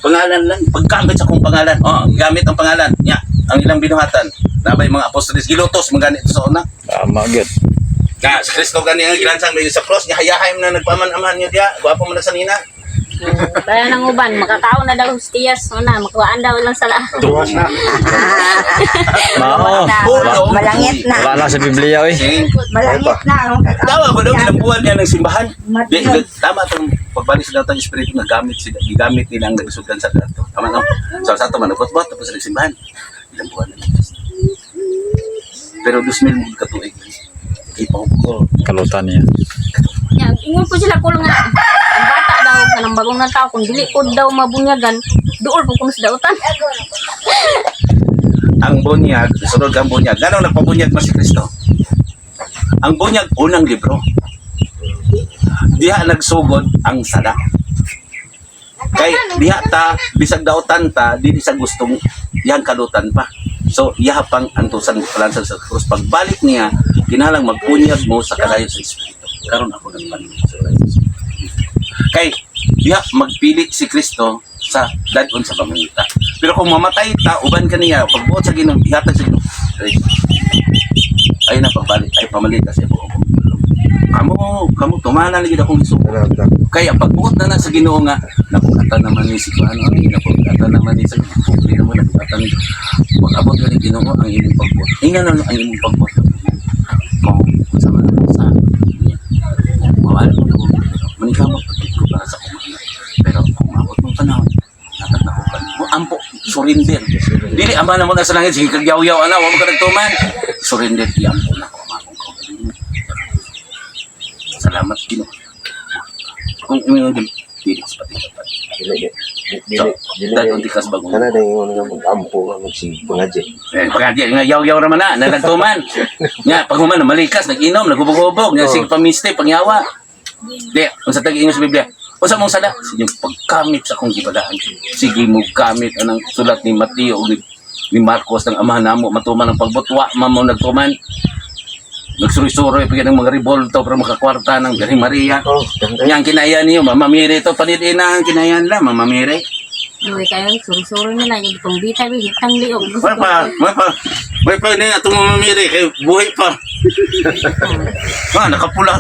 Pangalan lang paggamit sa kong pangalan. Oh, gamit ang pangalan. Nya, ang ilang binuhatan. Nabay mga apostoles gilutos man gani ito sa una. Tama gyud. Nga, si Kristo gani ang gilansang may sa cross, nga hayahay na nagpaman-amahan niya diya, gwapo man na sa nina. Kaya nang uban, makakaon na daw hostiyas. Una, makuhaan daw lang sa lahat. Tuwas na. Mao. Pulo. Malangit na. Wala na sa Biblia oy. Sing. Malangit na ang kakaon. Tawa ko daw, ginambuhan niya ng simbahan. Di, tama itong pagbalik sa datang espiritu na gamit sila, gigamit nila ang nagsugan sa dato. Tama no? So, sa ato manupot-bot, tapos sa simbahan. Ginambuhan na ng Kristo. Pero 2,000 mo katuig. Ipaw ko. Kalutan niya. Ya, ingon po sila kulo nga. Ang bata daw kanang bagong ng tao kung dili po daw mabunyagan, duol po kuno sa dautan. Ang bunyag, sunod ang bunyag. Gano'ng nagpabunyag man si Kristo? Ang bunyag, unang libro. Diha nagsugod ang sala. Kay diha ta, bisag dautan ta, dili sa gustong dihang kalutan pa. So, iyaha pang antusan kalansan sa krus. Pagbalik niya, kinahanglang magpunyag mo sa kalayo sa Espiritu. Karon ako nagpanuod sa kalayo sa Espiritu. Kay diha magpili si Kristo sa dadon sa pamangita. Pero kung mamatay ta, uban kaniya, pagbuot sa Ginoo, ihatag sa Ginoo. Ay, ay na pagbalik, ay pamalit sa buong. Kamo, kamo tumana lagi akong isuko. Kaya pagbuot na na sa Ginoo nga napugatan naman ni si kuan, ay napugatan naman ni sa pobre naman napugatan ni pag-abot na ni Ginoo ang imong pagbuot. Inga na ang imong pagbuot. Kung sa mga sa niya. Mawala ko ko. Manikamo pagkit ko para sa kumana. Pero kung maabot mong panahon, natag na ko pa. Mo ampo, surrender. Dili ama na mo na sa langit sige kagyaw-yaw ana, wa mo ka nagtuman. Surrender iampo na ko ang akong kaugalingon. Salamat Ginoo. Kung ingon din dili sa pati dapat. Dili dili So, dili. dadon di kas bagong. Kana dai ingon nga mag-ampo nga magsipangadya. Eh, pagka nga yaw-yaw raman na, nalagtuman. Nga, pag human, malikas, nag-inom, naghubog-hubog, nga, sige pamiste, pangyawa. Di, unsa tag ingon sa Biblia? Unsa mong sala? Sige, pagkamit sa akong gibadaan. Sige mo gamit anang sulat ni Mateo o ni Marcos ng amahan namo matuman ang pagbutwa, mamo nagtuman. Nagsuroy-suroy pa ng mga revolto para makakwarta ng Birhen Maria. Oh, ganda. Nga ang kinaya niyo, Mama Mary ito, panilin na ang kinayan lang, Mama Mary. Uy, kayo suri-suri nila yung itong bitay hitang liog. Wala pa, wala pa. Wala pa na itong Mama Mary, kay buhay pa. Ah, nakapula.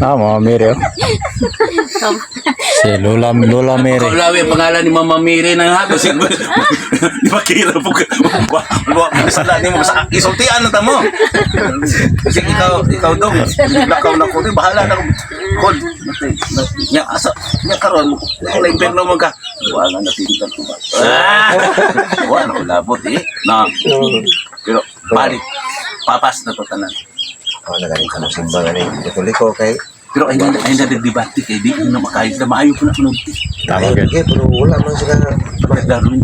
Ah, Mama Mary oh. Si Lola Lola Mary. Kaulawi ang pangalan ni Mama Mary na nga. Kasi, di ba kira po ka? Wa, wa, sala ni mo. Sa, isultian na ta mo. Kasi ikaw, ikaw dong. Lakaw na ko. Di, bahala na ko. Kod. Nya, asa, nya karon wala imperno mo ka. Wala na tintan ko ba. Ah! Wala ko labot eh. Na. Pero, balik. Papas na to tanan. Ako na galing ka magsimba gani. Katoliko kay Pero ay na debate kay di na makaayos na maayo po na kuno. Tama gyud. Okay, pero wala man sila Darwin.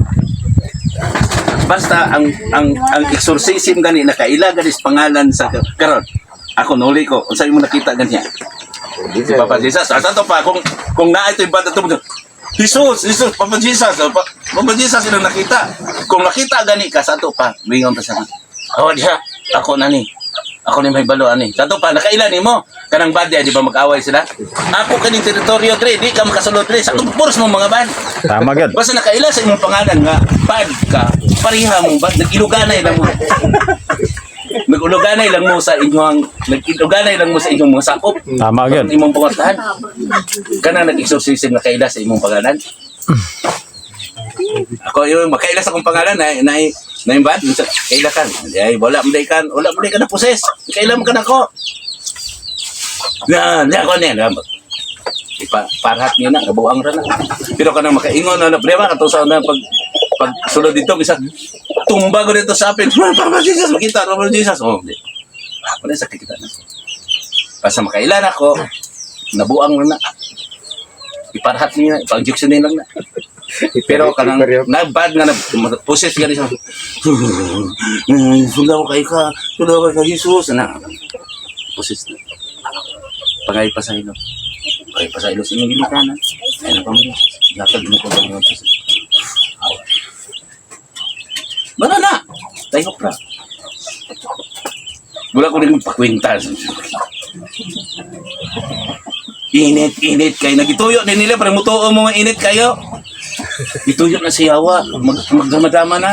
Basta ang exorcism gani nakaila gani sa pangalan sa karon. Ako nuli ko unsa imo nakita ganyan. Si Papa Jesus. Asa to pa kung naa ito ibada to Jesus, Jesus, Papa Jesus, oh, Papa Jesus ilang nakita. Kung nakita gani ka sa ato pa, mingon pa siya. Oh, diha, ako na ni. Ako ni may balo ani. Sa ato pa nakaila nimo kanang bad di ba mag-away sila? Ako kaning teritoryo dre, di ka makasulod dre. Sa atong puros mo mga bad. Tama gyud. Basta nakaila sa imong pangalan nga bad ka, pareha mo bad, nag-iluganay lang mo. Nag-uluganay lang mo sa inyong nag-iluganay lang mo sa inyong mga sakop. Tama gyud. Ang imong pangalan. Kana nag-exorcism na kaila sa imong pangalan. Ako yung makaila sa akong pangalan na na na yung bad unsa kaila kan. Ay wala mo kan, wala mo ka na poses. Kaila mo ka nako. Na, na ako niya. Na, ipa parhat niya na kabuang ra na. Pero kanang makaingon na problema katong sa una pag pag sulod dito bisa tumba ko dito sa apin. Papa Jesus makita Papa Jesus. Oh, di. Wala sa kita na. Basta makailan ako, nabuang na na. Iparhat niya, ipa-injection niya lang na. Pero kanang nagbad nga na poses gani siya. Sulaw kay ka, sulaw kay ka Jesus na. Poses na. Pagay pa sa ilo. Pagay pa sa ilo sa inyong ginikanan. Ay na pa mo. Gatag mo ko ba mo sa. Mana na. Tayo pra. Wala ko rin magpakwenta. Init, init kayo. Nagituyo din nila para mutuo mo nga init kayo. Ituyo na si Yawa. Magdama-dama na.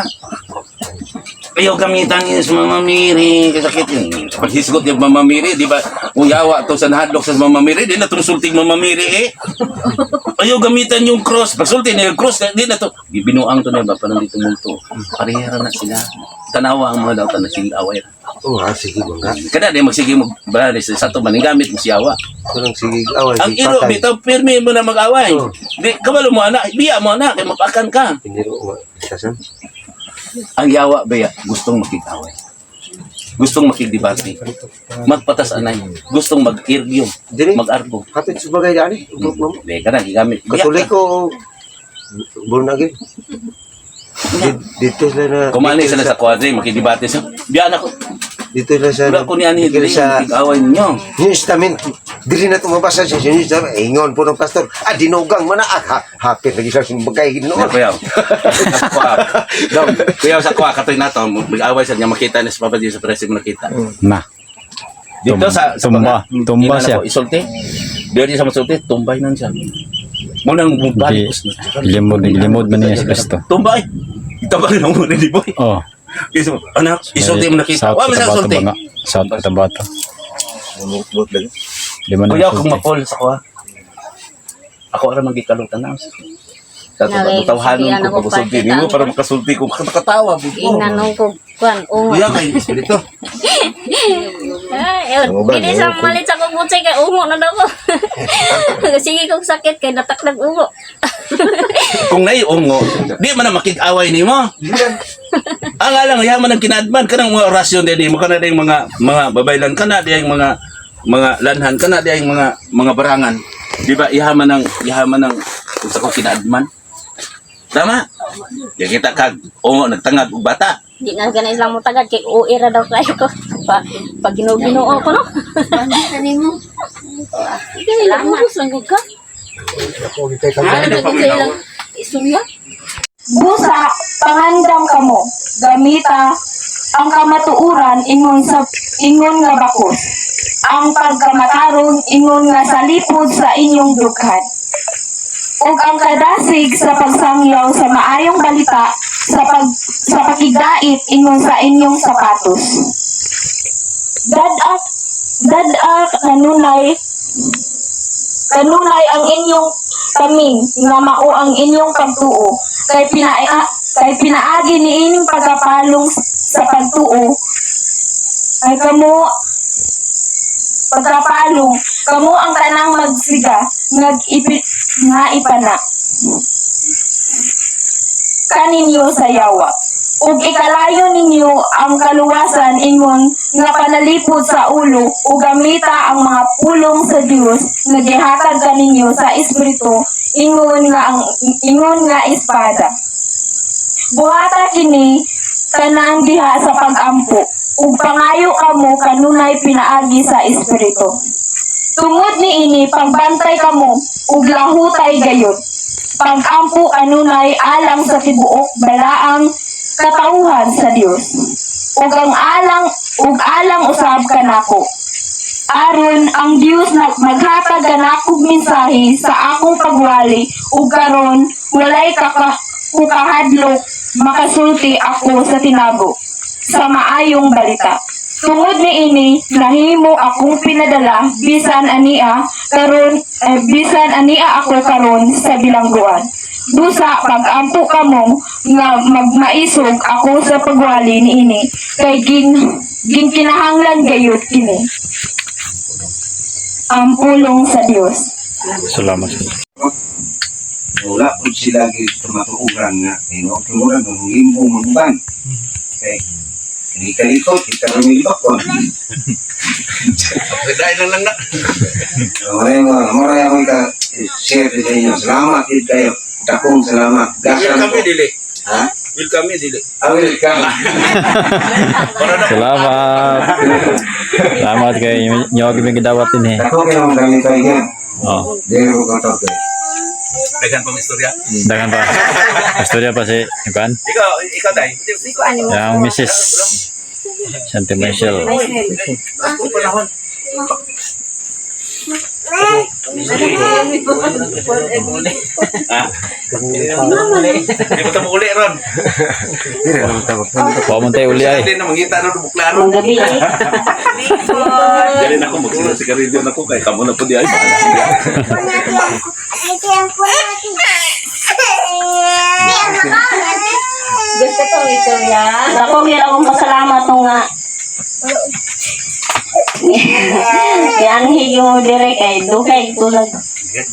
Ayaw gamitan niya sa Mama Mary. Kasakit yun. Paghisgot niya Mama Mary, di ba? Kung yawa to sa nahadlok sa Mama Mary, di na itong sulting Mama Mary eh. Ayaw gamitan yung cross. Pagsulti niya yung cross, di na to. Gibinuang to na ba? Parang dito multo. Parehera na sila. Tanawa ang mga daw na sila away. Oh, ha, sige bangga. Kada di magsige mo brother sa to maning gamit mo siyawa. Kurang sige away, Ang sige iro patay. bitaw pirmi mo na mag-away. Oh. Di kabalo mo ana, biya mo ana kay mapakan ka. Piniro nga, kasan. Ang yawa baya gustong makig-away. Gustong makigdebate. Magpatas anay. Gustong mag-argue, Dili. mag-argo. Hapit sa bagay dani, ubrok mo. Di ka na gigamit. Biya ka. Katoliko, born again. Dito sila na Kumani dito sila sa kwadre, makidebate sa. Biya na ko. Dito sila sa Wala ko ni ani dito dili sa makig-away ninyo. New Testament. Dili na tumabasa sa New Testament. Ingon po ng pastor. Ah, dinugang man na. Ah, hapit lagi sa bagay Ano ginoon. kuyaw? Sa kuha. Dong, kuyaw sa kuha katoy nato, mag-away sa niya makita ni sa Papa Jesus sa presi mo nakita. Na. Dito sa Tumba. mga- Tumba ina na siya. ko, isulti. Dito siya masulti, tumbay nan siya. Mo nang balik. Limod, limod man niya si Kristo. Tumbay. Tabang na mo ni boy. Oh. Iso, anak, isulti mo nakita. South Wa man siya Cotabato sulti. ba nga? South Cotabato. Di man Kuyaw na kung makol sa kuha. Ako ra magikalutan na. Tato Nalay, tawhanon sige, ko ano ko, pagsulti pakita nimo ang- para makasulti ko nakatawa bud ko. Inanong ko kuan ungo. Kuya kay espiritu. Ay, yun. Dili sa malit sa kong butsay kay ungo na daw ko. Sige kong sakit kay natakdag ungo. Kung naiungo, di man na makig-away nimo. Ang alang yaman ang kinadman kanang mga orasyon din mo kana ding mga babaylan kana diyang mga lanhan kana diyang mga barangan. Di ba ihaman ang sa ko kinaadman. Tama? Di kita kag ungo nagtangag og bata. Di na ganay lang mo tagad kay uwi ra daw kayo ko. Pa, pag Ginoo-Ginoo ko no. Kanimo. Salamat. Lang gud ka. Ano pa Sa ilang istorya. Busa, pangandam kamo, gamita ang kamatuoran ingon sa ingon nga bakos, ang pagkamatarong ingon nga salipod sa inyong dughan. Ug ang kadasig sa pagsangyaw sa maayong balita sa pakigdait ingon sa inyong sapatos. Dad-ak kanunay kanunay ang inyong kaming nga mao ang inyong pagtuo kay pinaagi niining pagkapalong sa pagtuo ay kamo pagkapalong kamo ang tanang magsiga nag-ipi, nga ipana kaninyo sa yawa ug ikalayo ninyo ang kaluwasan ingon nga panalipod sa ulo ug gamita ang mga pulong sa Dios nga gihatag kaninyo sa espiritu ingon nga ang ingon nga espada. Buhata kini tanan diha sa pag-ampo ug pangayo kamo kanunay pinaagi sa espiritu. Tungod niini pagbantay kamo ug lahutay gayud. Pag-ampo kanunay alang sa tibuok balaang katawhan sa Dios. Ug ang alang ug alang usab kanako. Aron ang Dios na maghatag kanakog mensahe sa akong pagwali ug karon walay kukahadlok makasulti ako sa tinago sa maayong balita. Tungod niini nahimo akong pinadala bisan ania karon eh, bisan ania ako karon sa bilangguan. Busa pag-ampo kamo nga magmaisog ako sa pagwali niini kay ginkinahanglan gayud kini. Ang pulong sa Dios. Salamat. Wala po sila kamatuoran nga. Ino, tumuran ng limbo mangban. Okay. Hindi ka likot, hindi ka rumilibak ko. Dahil lang lang na. Maray mo, maray ako ka share sa inyo. Salamat din kayo. Dakong salamat. Gasan Welcome ko. Dili. Ha? Welcome dili. Ah, welcome. Salamat. Salamat kay inyo gibing gidawat din eh. Dako kayo ang kalipay niya. Oh, Dili ko katok. Daghan pang istorya. dagan pa. Istorya pa si Ivan. Ikaw, ikaw dai. Yang Mrs. Shanti Michelle. Ako panahon. Ha? Di ba tamo uli ron? Wa mo tayo uli ay. Hindi na mangita ron bukla ron. Gabi eh. Dali na ako magsigaw sigarilyo na ko kay kamo na pud di ay. Gusto ko istorya. Ako gyud akong pasalamat nga. Gianhi mo dire kay dugay tulad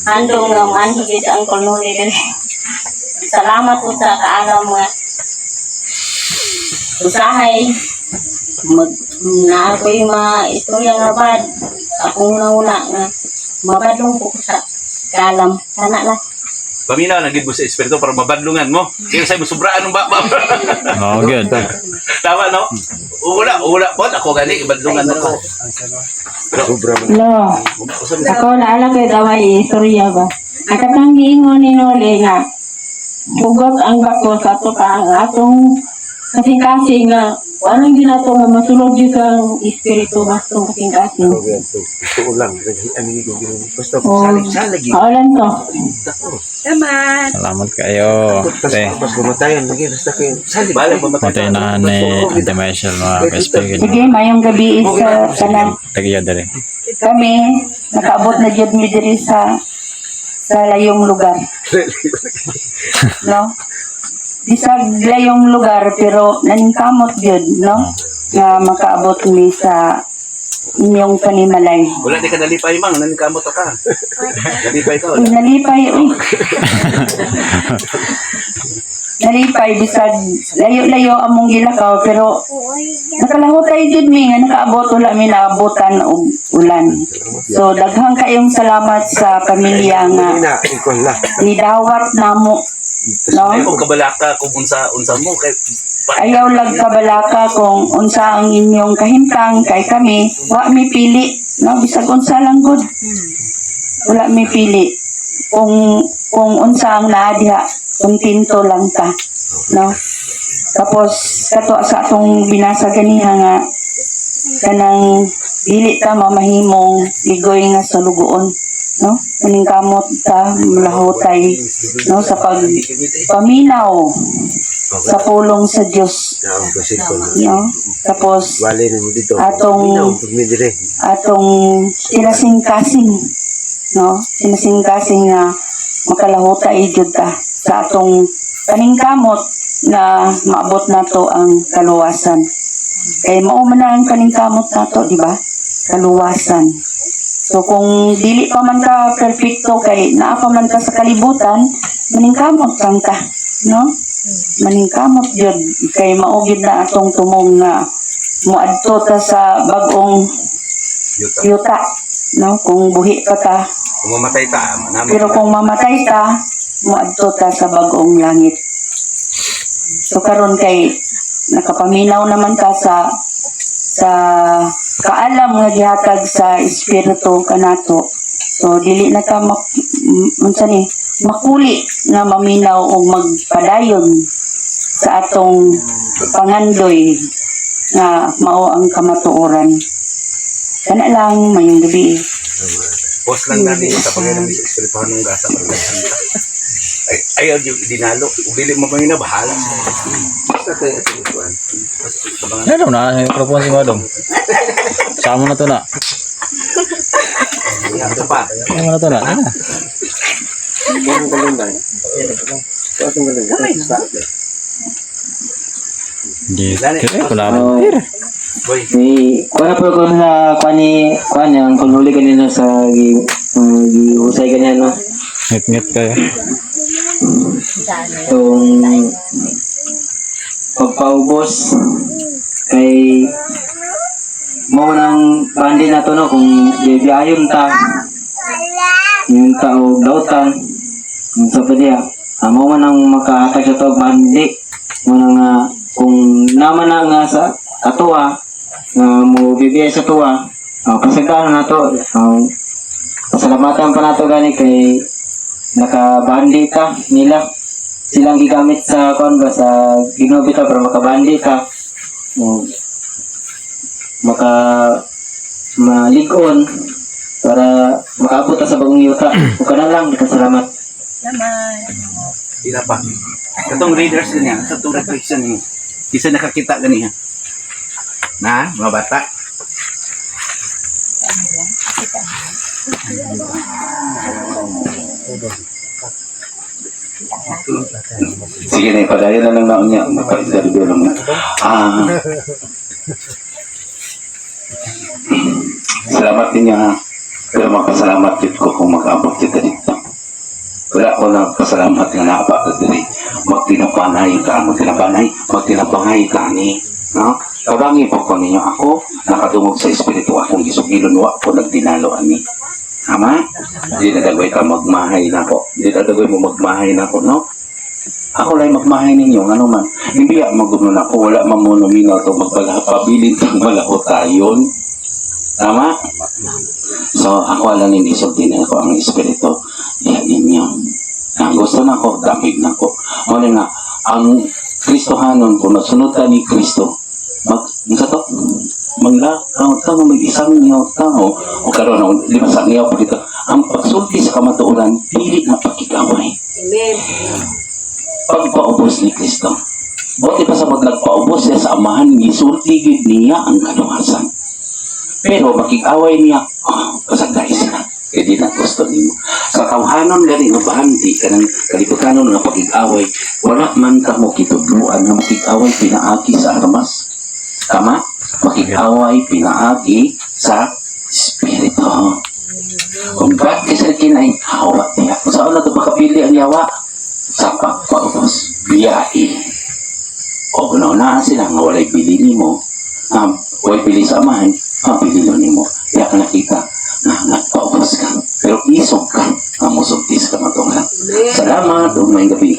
handong nga maanhi gyud sa Uncle Noli dire. Salamat po sa kaalam nga usahay mag na ako'y mga istorya nga bad akong nauna nga mabadlong po ko sa kaalam sana lang. Paminaw na gid mo sa espiritu para mabadlungan mo. Kaya sa mo sobraan ng baba. Oh, good. Tama no? Wala, wala po ako gani ibadlungan ako. Lo, ako naala ko'y gamay istorya ba. Ang katang giingon ni Noli nga, hugot ang bako sa ato pa ang atong kasing-kasing nga, anong ginato nga masulod yun sa espiritu bastong kasing-kasing. Gusto lang. Basta Oh, salig-salig. kaulan to. Salamat kayo. Tapos Te, pas lumatayan lagi basta kayo salig. Bala mamatay. matay na ni Ate Michelle mga ka-speaker. Sige, mayong gabi sa tanan. Tagiya dere. Kami, nakaabot na jud mi diri sa layong lugar. No? Bisag layong lugar pero naningkamot jud, no? Nga makaabot mi sa inyong panimalay. Wala di ka nalipay mang, naningkamot ka. Nalipay ka Uy, wala. nalipay, uy. Nalipay bisag layo-layo among gilakaw pero nakalahutay jud mi nga nakaabot, wala mi naabutan og ulan. So daghang kayong salamat sa pamilya nga Na, ikaw la. nidawat namo, no? Ay kung kabalaka kung unsa unsa mo kay Ayaw lag kabalaka kung unsa ang inyong kahimtang kay kami wa mi pili, no? Bisag unsa lang gud, wala mi pili kung unsa ang naa diha, kontento lang ta, no? Tapos kato sa atong binasa ganiha nga kanang dili ta mamahimong ligoy nga sulugoon, no? Maningkamot ta, mulahutay, no, sa pag paminaw sa pulong sa Dios, Naong kasi ko na. no? Tapos Wale na mo dito. Dire. Atong kinasingkasing, no? Kinasingkasing nga makalahutay jud ta sa atong paningkamot na maabot nato ang kaluwasan kay mao man na ang kaningkamot nato, di ba? Kaluwasan. So kung dili pa man ka perfecto kay naa pa man ka sa kalibutan, maningkamot lang ka, no? Maningkamot jud kay mao gyud na atong tumong nga moadto ta sa bag-ong yuta, no? Kung buhi pa ta. Kung mamatay ta, manamit. Pero kung mamatay ta, moadto ta sa bag-ong langit. So karon kay nakapaminaw naman ta sa kaalam nga gihatag sa espiritu kanato. So dili na ta unsa ni makuli nga maminaw og magpadayon sa atong pangandoy nga mao ang kamatuoran. Kana lang, mayong gabi. Post lang natin sa Panginoon sa espirituhan ng gasa para daghan ta. Ay, ayaw yung dinalo. Kung dili mo na bahala sa. Basta kayo sa ikuan. Ano na microphone si Madam. Sama na to na. Ito pa. Sama na to na. Ano? Ang galunggay. Ang galunggay. Di, kaya ko na. Boy, Si kuha po ko sa kuha ni kuha niya ang kunuli kanina sa gi gihusay kanina, no. Ngit-ngit kayo. Itong pagpaubos kay mo nang bandi na to, no? Kung bibiyayon ta yung tao dautan kung sa pa niya. Mao man ang makahatag sa tuwa bandi. Mao na nga kung naman na nga sa atoa nga mo bibiyay sa tuwa, pasagdahan nato. Pasalamatan pa nato gani kay nakabandi ta nila. Silang gigamit sa kuan ba sa Ginoo bitaw para makabandi ta. O, maka malig-on para makaabot ta sa bagong yuta. Ug kana lang, salamat. Pila pa. Katong readers niya, sa itong reflection niya. Isa nakakita ganiha. Na, mga bata. Sige na, padayon na lang naon niya. Maka-interview lang. Ah. Salamat din niya ha. Pero magpasalamat din ko kung mag-abot kita dito. Wala ko na pasalamat nga naapa ka diri. Magtinapanay ka, magtinapanay, magtinapangay ka ni. No? Kabangi po ko ninyo ako, nakadungog sa espiritu akong gisugilon wa ko nagdinalo ani. Tama? Di na dagway ka magmahay na ko. Di na dagway mo magmahay na ko, no? Ako lang magmahay ninyo, ano man. Hindi ya magumno na ako, wala man mo nominal to magbala, pabilin kang malako tayon. Tama? So, ako lang hindi sulti na ako ang espiritu diha ninyo. Ang gusto na ko, damig na ko. Muna nga, ang Kristohanon, kung nasunod ka ni Kristo, mag, ano to? Manglakaw ta, may isang niyaw tao, o karon ang lima sa niyaw pa dito. Ang pagsulti sa kamatuoran, dili na pagkikaway. Pagpaubos ni Kristo. Buti pa sa nagpaubos siya sa amahan, gisulti gid niya ang kaluwasan. Pero makikaway niya, oh, pasagdai sila. Kaya di na gusto nimo. Sa tawhanon gani nga bahandi kanang kaliputanon nga pakig-away, wala man ka mo kitudluan nga makig-away pinaagi sa armas. Tama? Makig-away pinaagi sa espiritu. Kung bakit sa kinay, hawa niya. Kung saan na ito makapili ang yawa? Sa pagpaubos, biyai. O na sila nga walay bili nimo, walay bili sa amahan, mabili lang nimo. Kaya ka nakita nga nagpaubos ka. Pero isog ka, nga musultis ka matulan. Salamat, ug maayong gabi.